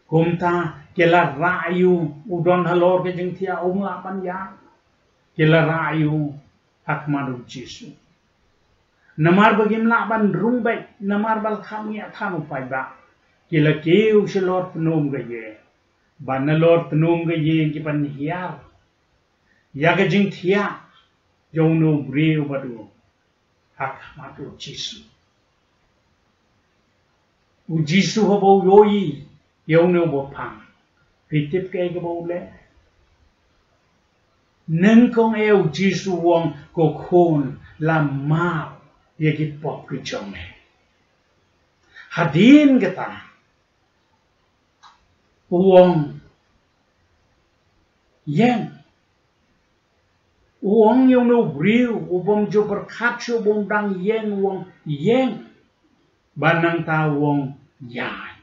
Kumta ki la rah ïa u, u don halor ka jingthiah, um lah ban ïap. Ki la rah ïa u ha khmat U Jisu. Namar ba kim lah ban rung beit, namar ba la kham ngiah than u paidbah, ki la kiew shalor tnum ka ïing. Bad nalor tnum ka ïing ki pynhiar ïa ka jingthiah jong uno u briew bad u ha khmat U Jisu. U Jisu haba u ïohi ïa une uba pang, phi tip kaei kaba u leh? Nyngkong eh U Jisu u ong, ko khun, la map ïa ki pop ki jong me. Hadien kata, u ong, ïeng. U ong ïa uno u briew u bym ju pyrkhat shuh, u bym dang ïeng, u ong, ïeng. Bad nangta u ong, ïaid.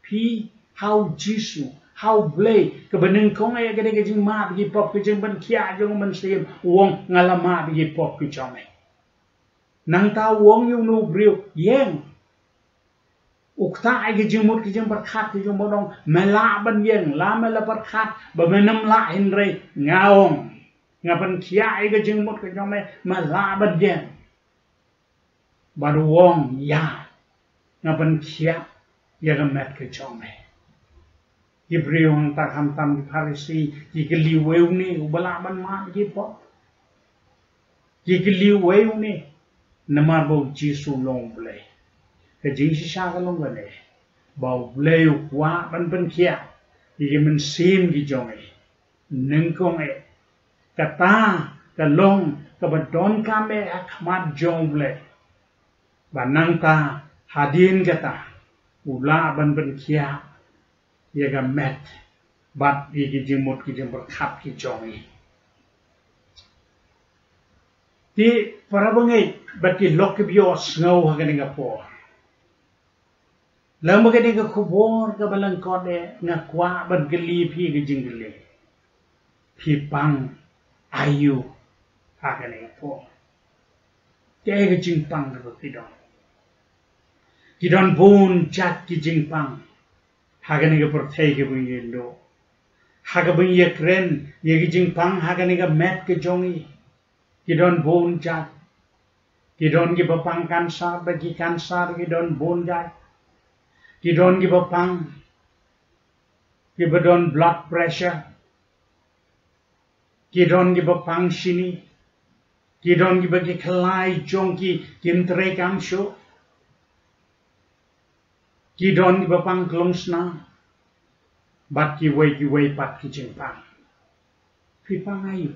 Phi, ha u Jisu, ha u Blei, kaba nyngkong eh ïa kane ka jingmap ïa ki pop, ka jingpynkhiah jong u Mynsiem, u ong, nga la map ïa ki pop ki jong me. Nangta u ong ïa uno u briew, ïeng. U ktah ïa ki jingmut ki jingpyrkhat ki jong u, u ong, me lah ban ïeng, la me la pyrkhat ba me nym lah, hynrei nga ong, nga pynkhiah ïa ki jingmut ki jong me, me lah ban ïeng. Bad u ong, ïa, nga pynkhiah ïa ka met ka jong me. Ki briew hangta, khamtam ki Pharisi, ki kylli, uei une uba lah ban map ïa ki pop? Ki kylli, uei une? Namar ba u Jisu u long u Blei. Ka jingshisha ka long kane, ba u Blei u kwah ban pynkhiah ïa ki mynsiem ki jong i. Nyngkong eh, kata ka long kaba donkam eh ha khmat jong u Blei. Bad nangta, hadien kata, u lah ban pynkhiah ïa ka met bad ïa ki jingmut ki jingpyrkhat ki jong i. Ki para bangeit bad ki lok ki briew, sngap ha kane ka por. Lem bad kane ka khubor kaba lyngkot eh, nga kwah ban kylli phi ka jingkylli. Phi pang aïu ha kane ka por? Kaei ka jingpang kaba phi don? Ki don bun jait ki jingpang ha kane ka pyrthei kaba ngi ïakynduh, ha kaba ngi ïakren ïa ki jingpang ha kane ka met ka jong i. Ki don bun jait. Ki don kiba pang cancer, bad ki cancer ki don bun jait. Ki don kiba pang, kiba don blood pressure. Ki don kiba pang shini. Ki don kiba ki khlai jong ki kim trei kam shuh. Ki don kiba pang klongsnam bad kiwei kiwei pat ki jingpang. Phi pang aïu?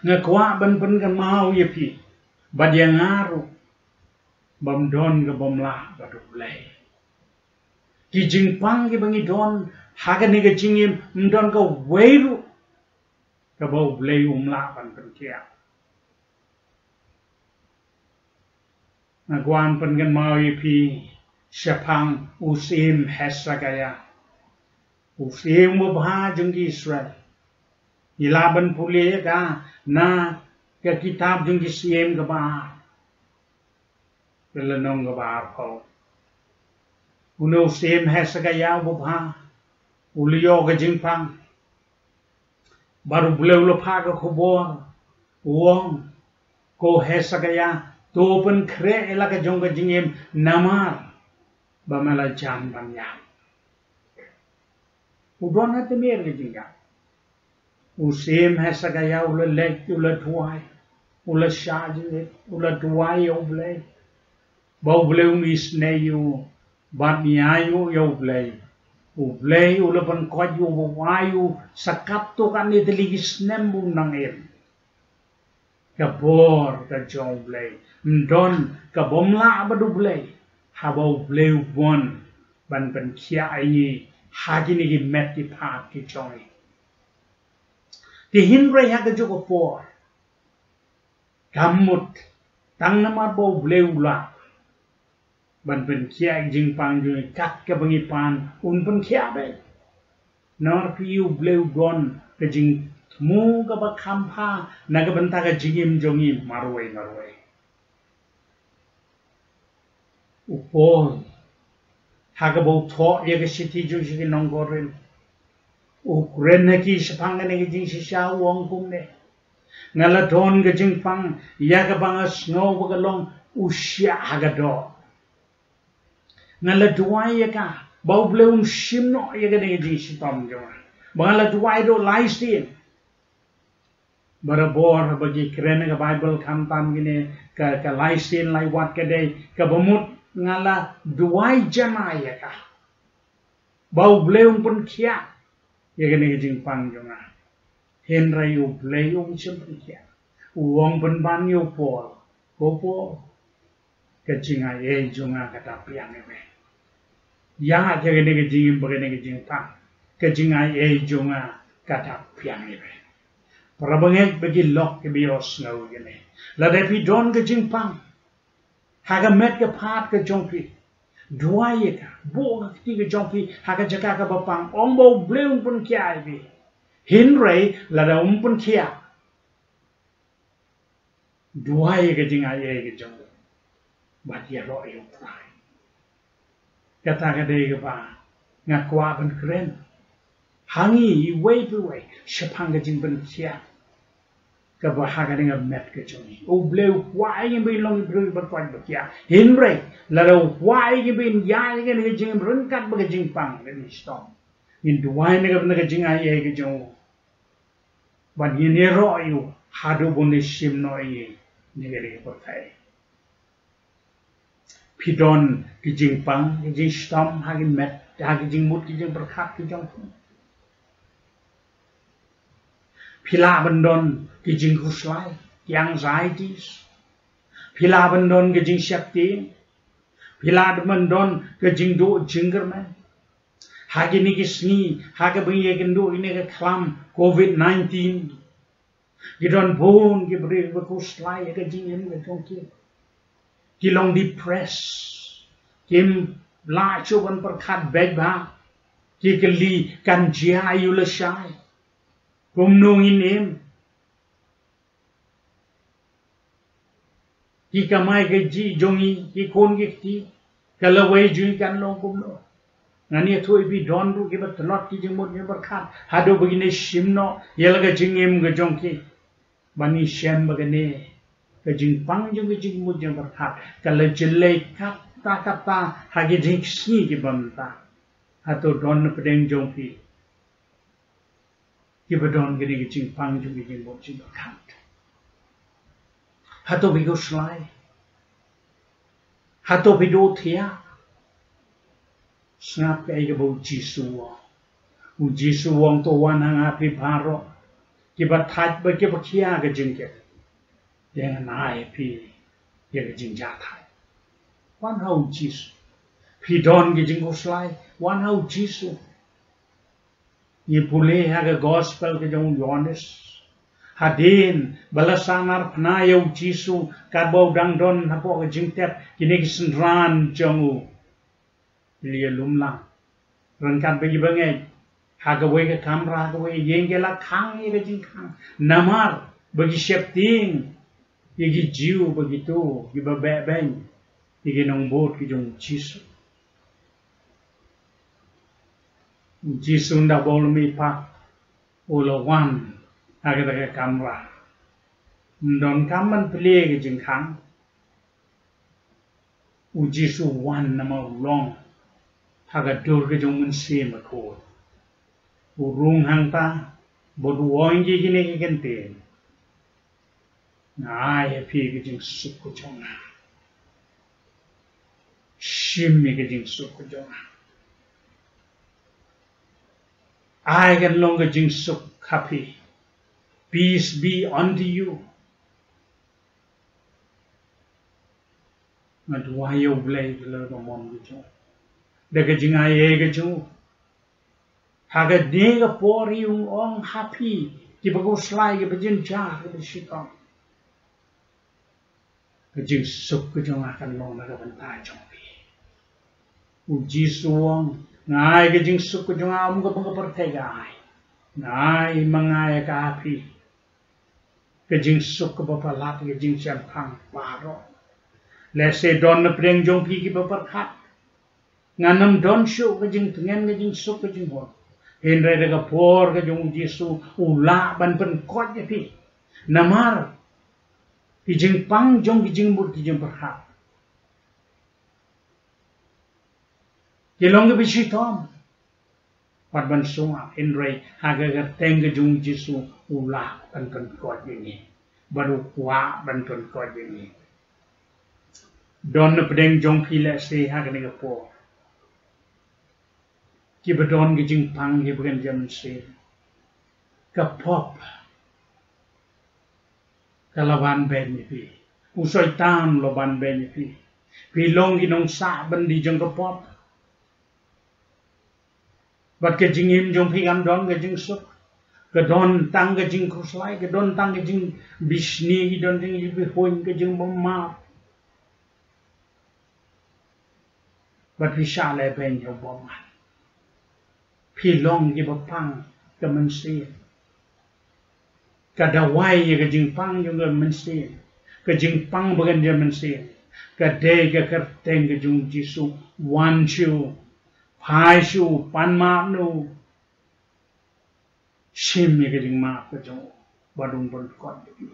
Nga kwah ban pynkynmaw ïa phi bad ïa nga ruh, bym don ka bym lah bad u Blei. Ki jingpang kiba ngi don ha kane ka jingim, ym don kawei ruh kaba u Blei um lah ban pynkhiah. Nga kwah pynkynmaw ïa phi shaphang u syiem Hezekiah, u syiem uba bha jong ki Israel. Ngi lah ban pule ïa ka na ka kitab Jong Ki Syiem kaba ar, ka lynnong kaba arphew. Une u syiem Hezekiah uba bha, u la ïoh ka jingpang. Bad u Blei u la phah ka khubor, u ong, ko Hezekiah, to pynkhreh ïa la ka jong ka jingim, namar ba me la jan ban ïap. U don ha tmier ka jingïap. U syiem Hezekiah u la leit, u la duwai, u la shah jingit, u la duwai ïa u Blei, ba u Blei un isynei ïa u, bad ïa u, ïa u Blei. U Blei u la pynkoit ïa u, ba u ai ïa u sa katto katne tylli ki snem ba un nang im. Ka bor ka jong u Blei. Ym don ka bym lah bad u Blei, haba u Blei u bun ban pynkhiah ïa ngi ha kine ki met ki phad ki jong ngi. Te hynrei ha kajuh ka por, kam mut, tang namar ba u Blei u lah ban pynkhiah ïa ki jingpang jong ngi kat kaba ngi pan, un pynkhiah beit. Namar phi, u Blei u don ka jingthmu kaba kham bha na ka bynta ka jingim jong ngi marwei marwei. U Paul, ha kaba u thoh ïa ka shithi jong ki nong Korinth, u kren ha ki shaphang kane ka jingshisha, u ong kumne: Nga la don ka jingpang ïa kaba nga sngew ba ka long u shiah ha ka doh. Nga la duwai ïa ka ba u Blei un shim noh ïa kane ka jingshitom jong nga, ba nga la duwai doh lai sien. Barabor ba ki kren ka Baibl, khamtam kine, ka, ka lai sien lai wat ka dei kaba mut nga la duwai janai ïa ka ba u Blei un pynkhiah ïa kane ka jingpang jong nga. Hynrei u Blei um shym pynkhiah. U ong pynban ïa u Paul, ko Paul, ka jingai ei jong nga ka dap biang ïa me. Ïa nga ïa kane ka jingim bad kane ka jingpang, ka jingai ei jong nga ka dap biang ïa me. Para bangeit bad ki lok kiba ïohsngew ïa kane, lada phi don ka jingpang ha ka met ka phad ka jong phi, duwai ïa ka, buh ka kti ka jong phi ha ka jaka kaba pang, ong ba U Blei un pynkhiah ïa phi. Hynrei lada um pynkhiah, duwai ïa ka jingai ei ka jong u bad ïaroh ïa U Trai. Kata ka dei kaba nga kwah ban kren ha ngi iwei pa iwei shaphang ka jingpynkhiah kaba ha kane ka met ka jong ngi. U Blei u kwah ïa ngi ba ngin long ki briew ba koit ba khiah. Hynrei lada u kwah ïa ngi ba ngin ïaid ïa kane ka jingim ryngkat bad ka jingpang, ka jingshitom, ngin duwai na ka bynta ka jingai ei ka jong u bad ngin ïaroh ïa u haduh ba un ïashim noh ïa ngi na kane ka pyrthei. Phi don ki jingpang, ki jingshitom ha ki met, ha ki jingmut, ki jingpyrkhat ki jong phi? Phi lah ban don ki jingkhuslai, ki anxieties? Phi lah ban don ki jingsheptieng? Phi lah ban don ki jingduh jingkyrmen? Ha kine ki sngi, ha kaba ngi ïakynduh ïa kane ka khlam covid nineteen, ki don bun ki briew ba khuslai ïa ka jingim ka jong ki. Ki long depressed, kim lah shuh ban pyrkhat beit bha. Ki kylli, kan jia aiu lashai? Kumno ngin im? Ki kamai kajih jong ngi, ki khun ki kti, ka lawei jong ngi kan long kumno? Ngan ïathuh ïa phi, don ruh kiba tlot ki jingmut jingpyrkhat haduh ba kin ïashim noh ïa la ka jingim ka jong ki. Ban ïashem ba kane ka jingpang jong ka jingmut jingpyrkhat ka la jlei katta katta ha ki jingsngi kiba mynta. Hato don na pdeng jong phi kiba don kane ka jingpang jong ka jingmut jingpyrkhat? Hato phi khuslai? Hato phi duh thiah? Sngap kaei kaba U Jisu u ong. U Jisu u ong, to wan ha nga phi baroh kiba thait bad kiba khia ka jingkit, te ngan ai ïa phi ïa ka jingjahthait. Wan ha U Jisu. Phi don ki jingkhuslai, wan ha U Jisu. Ngi pule ha ka gospel ka jong u Ïoannis, hadien ba la sahnarphna ïa U Jisu katba u dang don hapoh ka jingtep, kine ki synran jong u ki la ïalum lang. Ryngkat bad ki bangeit ha kawei ka kamra, ha kawei ka ïing, ki la khang ïa ka jingkhang namar ba ki sheptieng ïa ki Jiw bad kito kiba beh beiñ ïa ki nongbud ki jong U Jisu. U Jisu ynda ba u la mihpat, u la wan ha kata ka kamra. Ym donkam ban plie ka jingkhang. U Jisu u wan namar u long ha ka dur ka jong U Mynsiem Bakhuid. U rung hangta bad u ong ïa kine ki kyntien: Nga ai ha phi ka jingsuk ka jong nga. Shim ïa ka jingsuk ka jong nga. Ai kan long ka jingsuk ha phi. Peace be unto you. Nga duwai ïa U Blei da la ka mon ka jong u, da ka jingai ei ka jong u, ha kane ka por ïa u ong ha phi kiba khuslai, kiba jynjar, kiba shitom: Ka jingsuk ka jong nga kan long na ka bynta jong phi. U Jisu u ong, nga ai ka jingsuk ka jong nga, ym kaba ka pyrthei ka ai. Nga ai ma nga ïa ka ha phi. Ka jingsuk kaba palat ïa ka jingshemphang baroh. Lehse don na pdeng jong phi kiba pyrkhat, ngan ym don shuh ka jingtngen, ka jingsuk, ka jinghun. Hynrei da ka por ka jong U Jisu u lah ban pynkhiah ïa phi. Namar ki jingpang jong ki jingmut ki jingpyrkhat ki long kiba shitom. Wat ban sngewsih, hynrei ha ka kyrteng ka jong U Jisu u lah ban pynkhiah ïa ngi. Bad u kwah ban pynkhiah ïa ngi. Don na pdeng jong phi lehse ha kane ka por kiba don ki jingpang kiba kynja mynsiem. Ka pop ka la ban beiñ ïa phi. U Soitan u la ban beiñ ïa phi. Phi long ki nongsah byndi jong ka pop. Bad ka jingim jong phi kam don ka jingsuk. Ka don tang ka jingkhuslai, ka don tang ka jingbishni, ka don tang ka jingbishni, ka jingbymman. Bad phi shah lehbeiñ ïa u bymman. Phi long kiba pang ka mynsiem. Ka dawai ïa ka jingpang jong ka mynsiem, ka jingpang ba kan ïa mynsiem, ka dei ka kyrteng ka jong u Jisu. Wan shuh, phai shuh, pan map noh. Shim ïa ka jingmap ka jong u bad un pynkut ïa phi.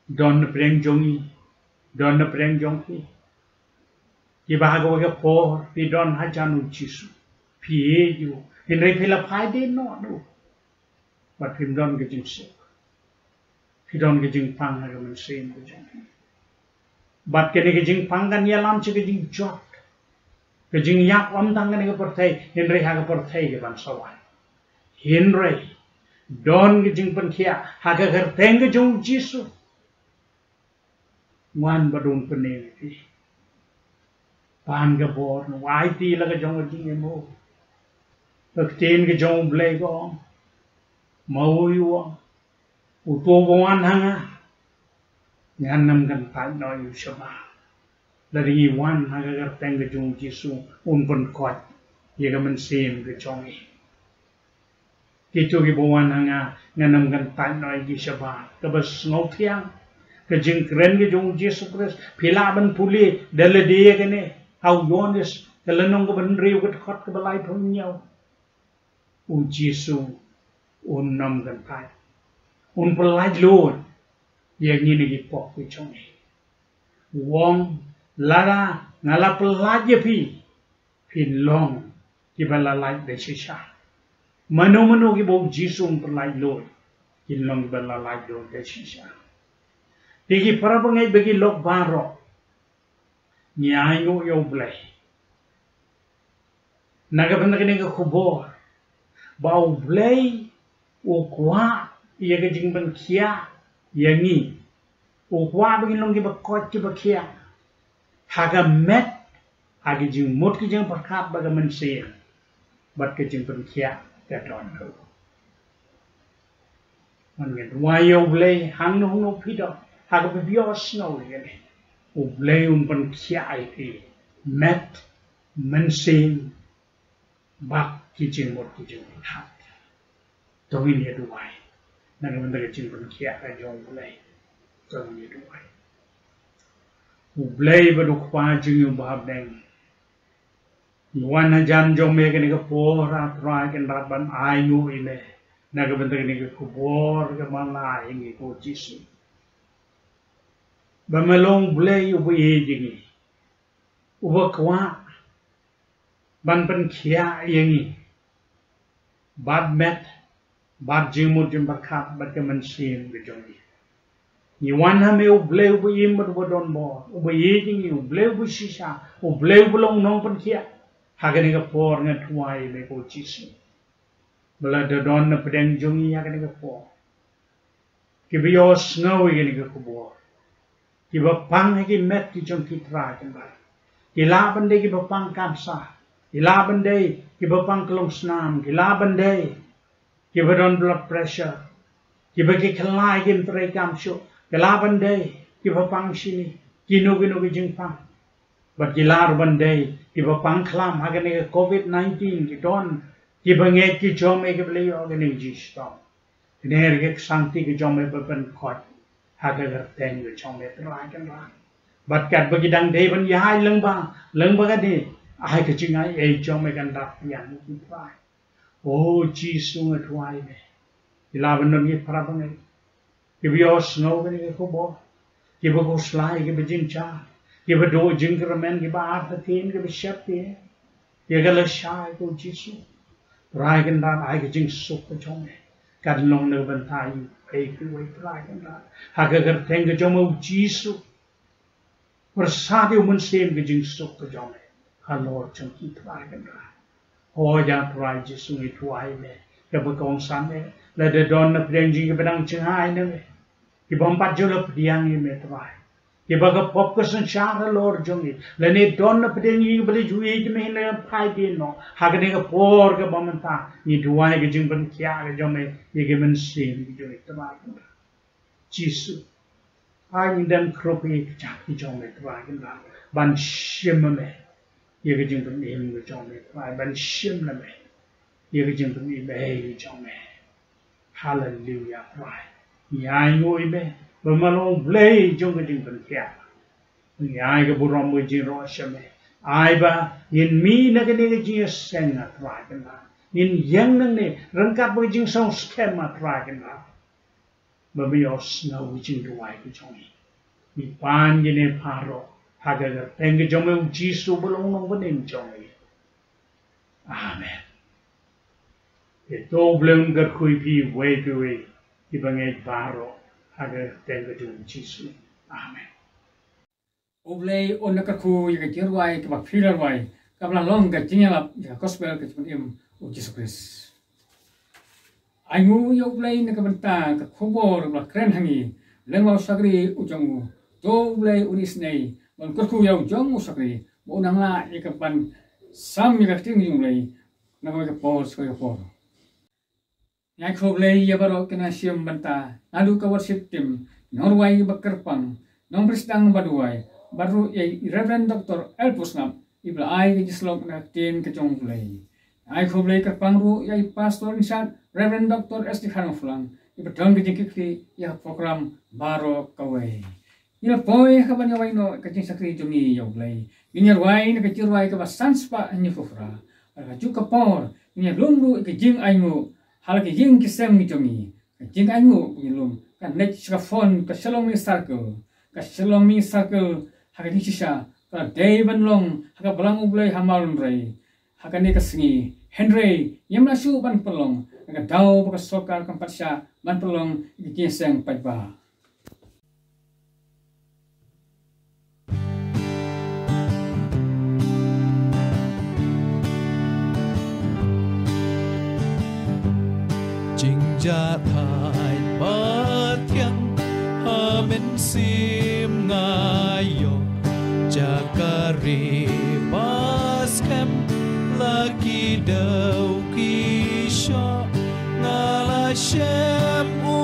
Don na pdeng jong ngi, don na pdeng jong phi. Kiba ha kawei ka por phi don hajan u Jisu, phi ïeit ïa u, hynrei phi la phai dien noh na u. Bad phim don ka jingsuk. Phi don ka jingpang ha ka mynsiem ka jong phi. Bad kane ka jingpang kan ïalam sha ka jingjot, ka jingïap, ym tang kane ka pyrthei hynrei ha ka pyrthei kaban sa wan. Hynrei don ka jingpynkhiah ha ka kyrteng ka jong u Jisu. Wan bad un pynim ïa phi. Pan ka bor, u aiti la ka jong ka jingim. Ka ktien ka jong U Blei ka ong, ma u ïa u ong, uto uba wan ha nga, ngan ym kyntait noh ïa u shabar. Lada ngi wan ha ka kyrteng ka jong u Jisu, un pynkut ïa ka mynsiem ka jong ngi. Kito kiba wan ha nga, ngan ym kyntait noh ïa ki shabar. Kaba sngewthiang, ka jingkren ka jong u Jisu Khrist. Phi lah ban pule da lade ïa kane ha u Ïoannis, ka lynnong kaba hynriew, ka dkhot kaba laiphew hynñiew. U Jisu un ym kyntait, un pyllait lut ïa ngi na ki pop ki jong ngi. U ong, lada nga la pyllait ïa phi, phin long kiba la lait da shisha. Mano mano kiba u Jisu un pyllait lut, kin long kiba la lait lut da shisha. Te ki para bangeit bad ki lok baroh, ngi ainguh ïa U Blei na ka bynta kane ka khubor ba U Blei u kwah ïa ka jingpynkhiah ïa ngi. U kwah ba ngin long kiba koit kiba khiah ha ka met, ha ka jingmut ka jingpyrkhat bad ka mynsiem, bad ka jingpynkhiah ka don ha u. Ngan duwai ïa U Blei, hangno hangno phi don, ha kaba phi ïohsngew ïa kane, U Blei un pynkhiah ïa phi met, mynsiem, bad ki jingmut ki jingpyrkhat. To ngin ïa duwai na ka bynta ka jingpynkhiah ka jong U Blei. To ngin ïa duwai. U Blei bad U Kpa jong ngi uba ha bneng, ngi wan hajan jong me kane ka por, A Trai, kynrad ban ainguh ïa me na ka bynta kane ka khubor kaba me la ai ïa ngi ko Jisu. Ba me long U Blei uba ïeit ïa ngi, uba kwah ban pynkhiah ïa ngi bad met, bad jingmut jingpyrkhat bad ka mynsiem ka jong ngi. Ngi wan ha me U Blei uba im bad uba don bor, uba ïeit ïa ngi, U Blei uba shisha, U Blei uba long nongpynkhiah. Ha kane ka por nga duwai ïa me ko Jisu, ba lada don na pdeng jong ngi ha kane ka por kiba ïohsngew ïa kane ka khubor, kiba pang ha ki met ki jong ki, Trai Kynrad, ki lah ban dei kiba pang cancer, ki lah ban dei kiba pang klong snam, ki lah ban dei kiba don blood pressure, kiba ki khlaiñ kim treikam shuh, ki lah ban dei kiba pang shini, kino kino ki jingpang. Bad ki lah ruh ban dei kiba pang khlam ha kane ka covid nineteen, ki don kiba ngeit ki jong me kiba la ïoh kane ka jingshitom. Kane ruh ka ksangti ka jong me ba pynkut ha ka kyrteng ka jong me, Trai Kynrad. Bad katba ki dang dei ban ïaid lyngba, lyngba kane, ai ka jingaiei jong me kan da pdiang ïa ki, Trai. O Jisu, nga duwai ïa me, ki lah ban don ki para bangeit kiba ïohsngew kane ka khubor, kiba khuslai, kiba jynjar, kiba duh jingkyrmen, kiba artatien, kiba sheptieng ïa ka lashai ko Jisu. Trai Kynrad, ai ka jingsuk ka jong me kan long na ka bynta iwei pa iwei, Trai Kynrad, ha ka kyrteng ka jong me U Jisu. Pyrsad ïa u Mynsiem ka jingsuk ka jong me halor jong ki, Trai Kynrad. Hooid, A Trai Jisu, ngi duwai ïa me, kaba kongsan eh, lada don na pdeng jong ngi kiba dang jngai na me, ki bym pat ju la pdiang ïa me, Trai, Ïa ba ka pop ka synshar halor jong ngi, lane don na pdeng ïing ba la ju ïeit me, lane phai dien noh, ha kane ka por kaba mynta ngi duwai ka jingpynkhiah ka jong me ïa ki mynsiem ki jong ngi, Trai Kynrad Jisu. Ai ngi dang khrup ïa ki kjat ki jong me, Trai Kynrad, ban shim ma me ïa ka jingpynim ka jong me, Trai, ban shim na me ïa ka jingpynim ei ka jong me. Haleluya, Trai. Ngi ainguh ïa me ba me long U Blei jong ka jingpynkhiah. Ngi ai ka burom ka jingïaroh sha me. Ai ba ngin mih na kane ka jingïaseng, a Trai Kynrad, ngin ïeng nangne ryngkat bad ka jingsngew skhem, a Trai Kynrad, ba me ïohsngew ka jingduwai ka jong ngi. Ngi pan kine baroh ha ka kyrteng ka jong me, U Jisu ba long U Nongpynim jong ngi. Amen. Te to U Blei un kyrkhu ïa phi uwei pa uwei, kiba ngeit baroh, ha ka kyrteng ka jong U Jisu. Amen. U Blei un da kyrkhu ïa ka jingrwai kaba phi la rwai, kaba la long ka jingïalap ïa ka gospel ka jingpynim U Jisu Khrist. Ainguh ïa U Blei na ka bynta ka khubor ba la kren ha ngi lyngba u shakri u jong u. To U Blei un isynei, ba un kyrkhu ïa u jong u shakri, ba un nang lah ïa ka ban sam ïa ka ktien jong U Blei na kawei ka por sha kawei ka por. Ngi ai khublei ïa baroh ki nongshim bynta, naduh ka worship team, nongrwai ba kyrpang, nongpyrshang ba duwai, bad ruh ïa i Reverend Doctor L. Pusngap, iba la ai ka jingslok na ka ktien ka jong U Blei. Ngi ai khublei kyrpang ruh ïa i Pastor in charge, Reverend Doctor S. D. Kharmaflang, iba don ka jingkitkhlieh ïa ka program baroh kawei. Ngi la poi ha kaba ngi ïawai noh ka jingshakri jong ngi ïa U Blei. Ngi ïarwai na ka jingrwai kaba san spah hynñiew phew phra. Ha kajuh ka por, ngi ïalum ruh ïa ka jingainguh ha la ki ïing ki sem jong ngi. Ka jingainguh ba ngi lum ka connect sha ka phone ka Shillong Mini Circle. Ka Shillong Mini Circle ha ka jingshisha ka la dei ban long ha ka balang U Blei ha Mawlynrei ha kane ka sngi. Hynrei ngim lah shuh ban pynlong na ka daw ba ka sorkar kam pat shah ban pynlong ïa ka jingïaseng paidbah. Jingjahthait ba thiang ha mynsiem nga ïoh, jaka ri ba skhem la ki dew ki shoh, nga la shem u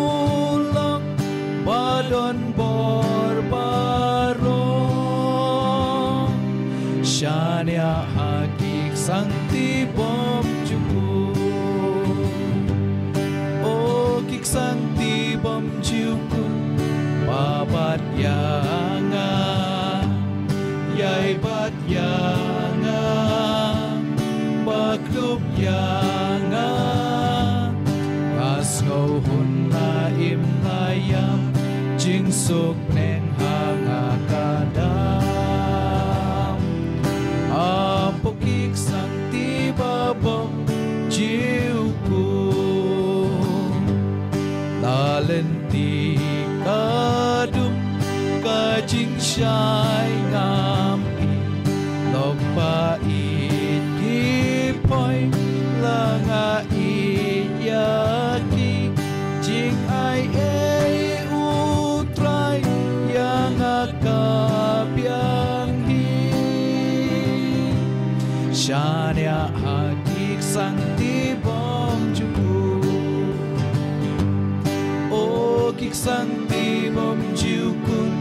long ba don bor baroh. Shaniah ha ki ksangti bymjukut, o ki ksangti bymjukut, ba bat ïa nga, ïai bat ïa nga, ba kdup ïa nga. Nga sngew hun la im la ïam, jingsuk neng ha nga ka dang. Hapoh ki ksangti ba bymjukut, la lynti ka dum ka jingshai ngam i. Lok ba ïeit ki poi, la nga ïeit ïa ki. Jingai ei U Trai ïa nga ka biang hi. Shaniah ha ki ksangti bymjukut, o ki ksangti bymjukut,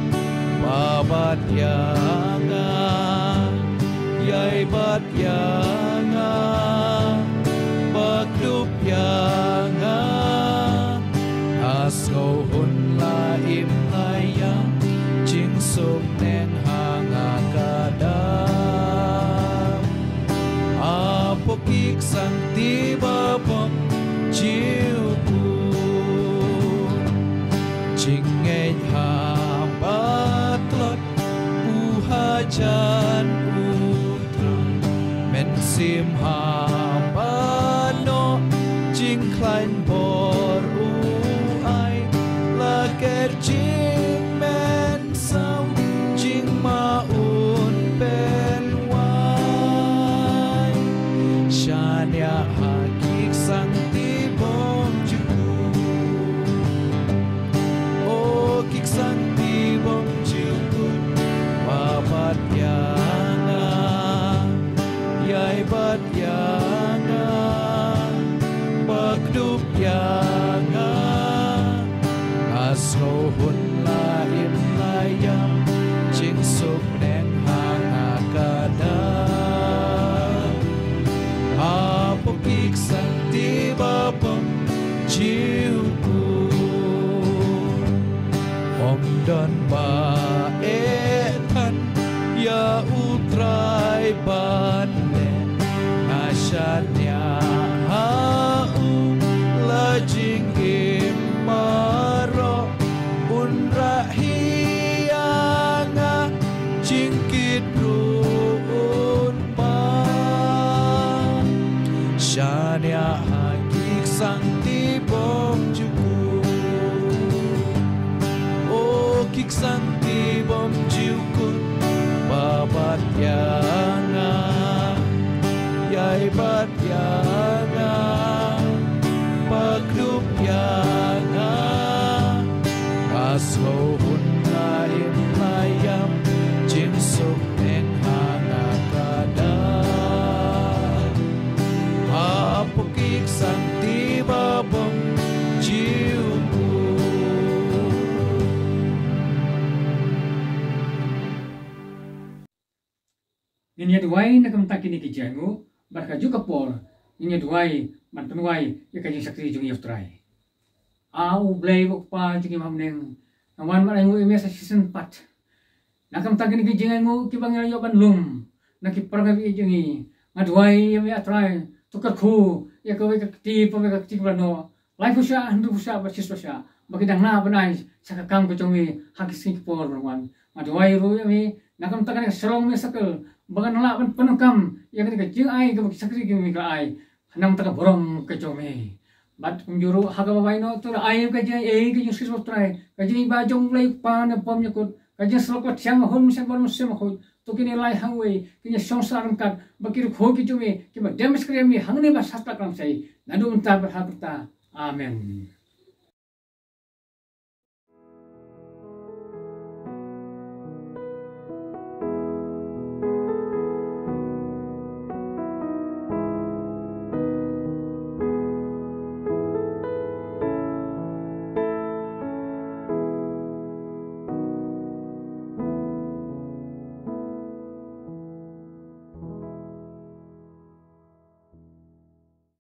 ba bat ïa nga, ïai bat ïa nga, ba kdup ïa nga. Nga sngew hun la im la ïam, jingsuk neng ha nga ka dang. Hapoh ki ksangti ba bymjukut, jingngeit ha ba tlot, u hajan U Trai. Mynsiem ha ba noh, jingkhlaiñ bor u ai, la ker jingmynsaw, jingma un pynwai. Shaniah ha ki ksangti bymjukut, o ki ksangti bymjukut, Bad ïa nga, ïai bad ïa nga, ba kdup ïa nga, nga sngew hun la im la ïam, jingsuk neng ha nga ka dang. Hapoh ki ksangti ba bym ju kut, ym don ba eh than ïa U Trai ban leh. Nga shaniah ha u la jingim baroh, un rah hi ïa nga, jingkit ruh un mad. Shaniah ha ki ksangti bym ju kut, o ki ksangti bym ju kut, ba bad ïa nga, ïai bad ïa nga, ba kdup ïa nga, nga sngew hun la im la ïam, jingsuk neng ha nga ka dang. Hapoh ki ksangti ba bym ju kut. Ngin ïa duwai na ka bynta kine ki jingaiñguh, bad kajuh ka por ngin ïa duwai ban pynduwai ïa ka jingshakri jong ngi ïa U Trai. A U Blei U Kpa jong ngi ba ha bneng, nga wan ban ainguh ïa me sa shisien pat na ka bynta kine ki jingaiñguh kiba ngi la ïoh ban lum na ki para bangeit jong ngi. Nga duwai ïa me, A Trai, to kyrkhu ïa kawei ka kti, kawei ka kti kaba la noh, laiphew shah, hynriewphew shah, bad shispah shah, ba ki dang lah ban ai sha ka kam ka jong me ha ki sngi ki por ban wan. Nga duwai ruh ïa me na ka bynta kane ka Shillong Miracle, ba kan lah ban pyndonkam ïa kane ka jingai kaba ki shakri ki me ki la ai na ka bynta ka burom ka jong me. Bad kumjuh ruh ha kaba baieit, to la ai ka jingaiei, ka jingshisha, Trai, ka jingaiei ba jong U Blei U Kpa ne bymjukut, ka jingshlur ka thiang, ka hun mynsiem bad mynsiem bakhuid. To kine lai hangwei kin ïa shong sah ryngkat bad ki riewkhuid ki jong me kiba dem shakri ïa me hangne bad sha satlak lam shai, naduh mynta bad ha kata. Amen.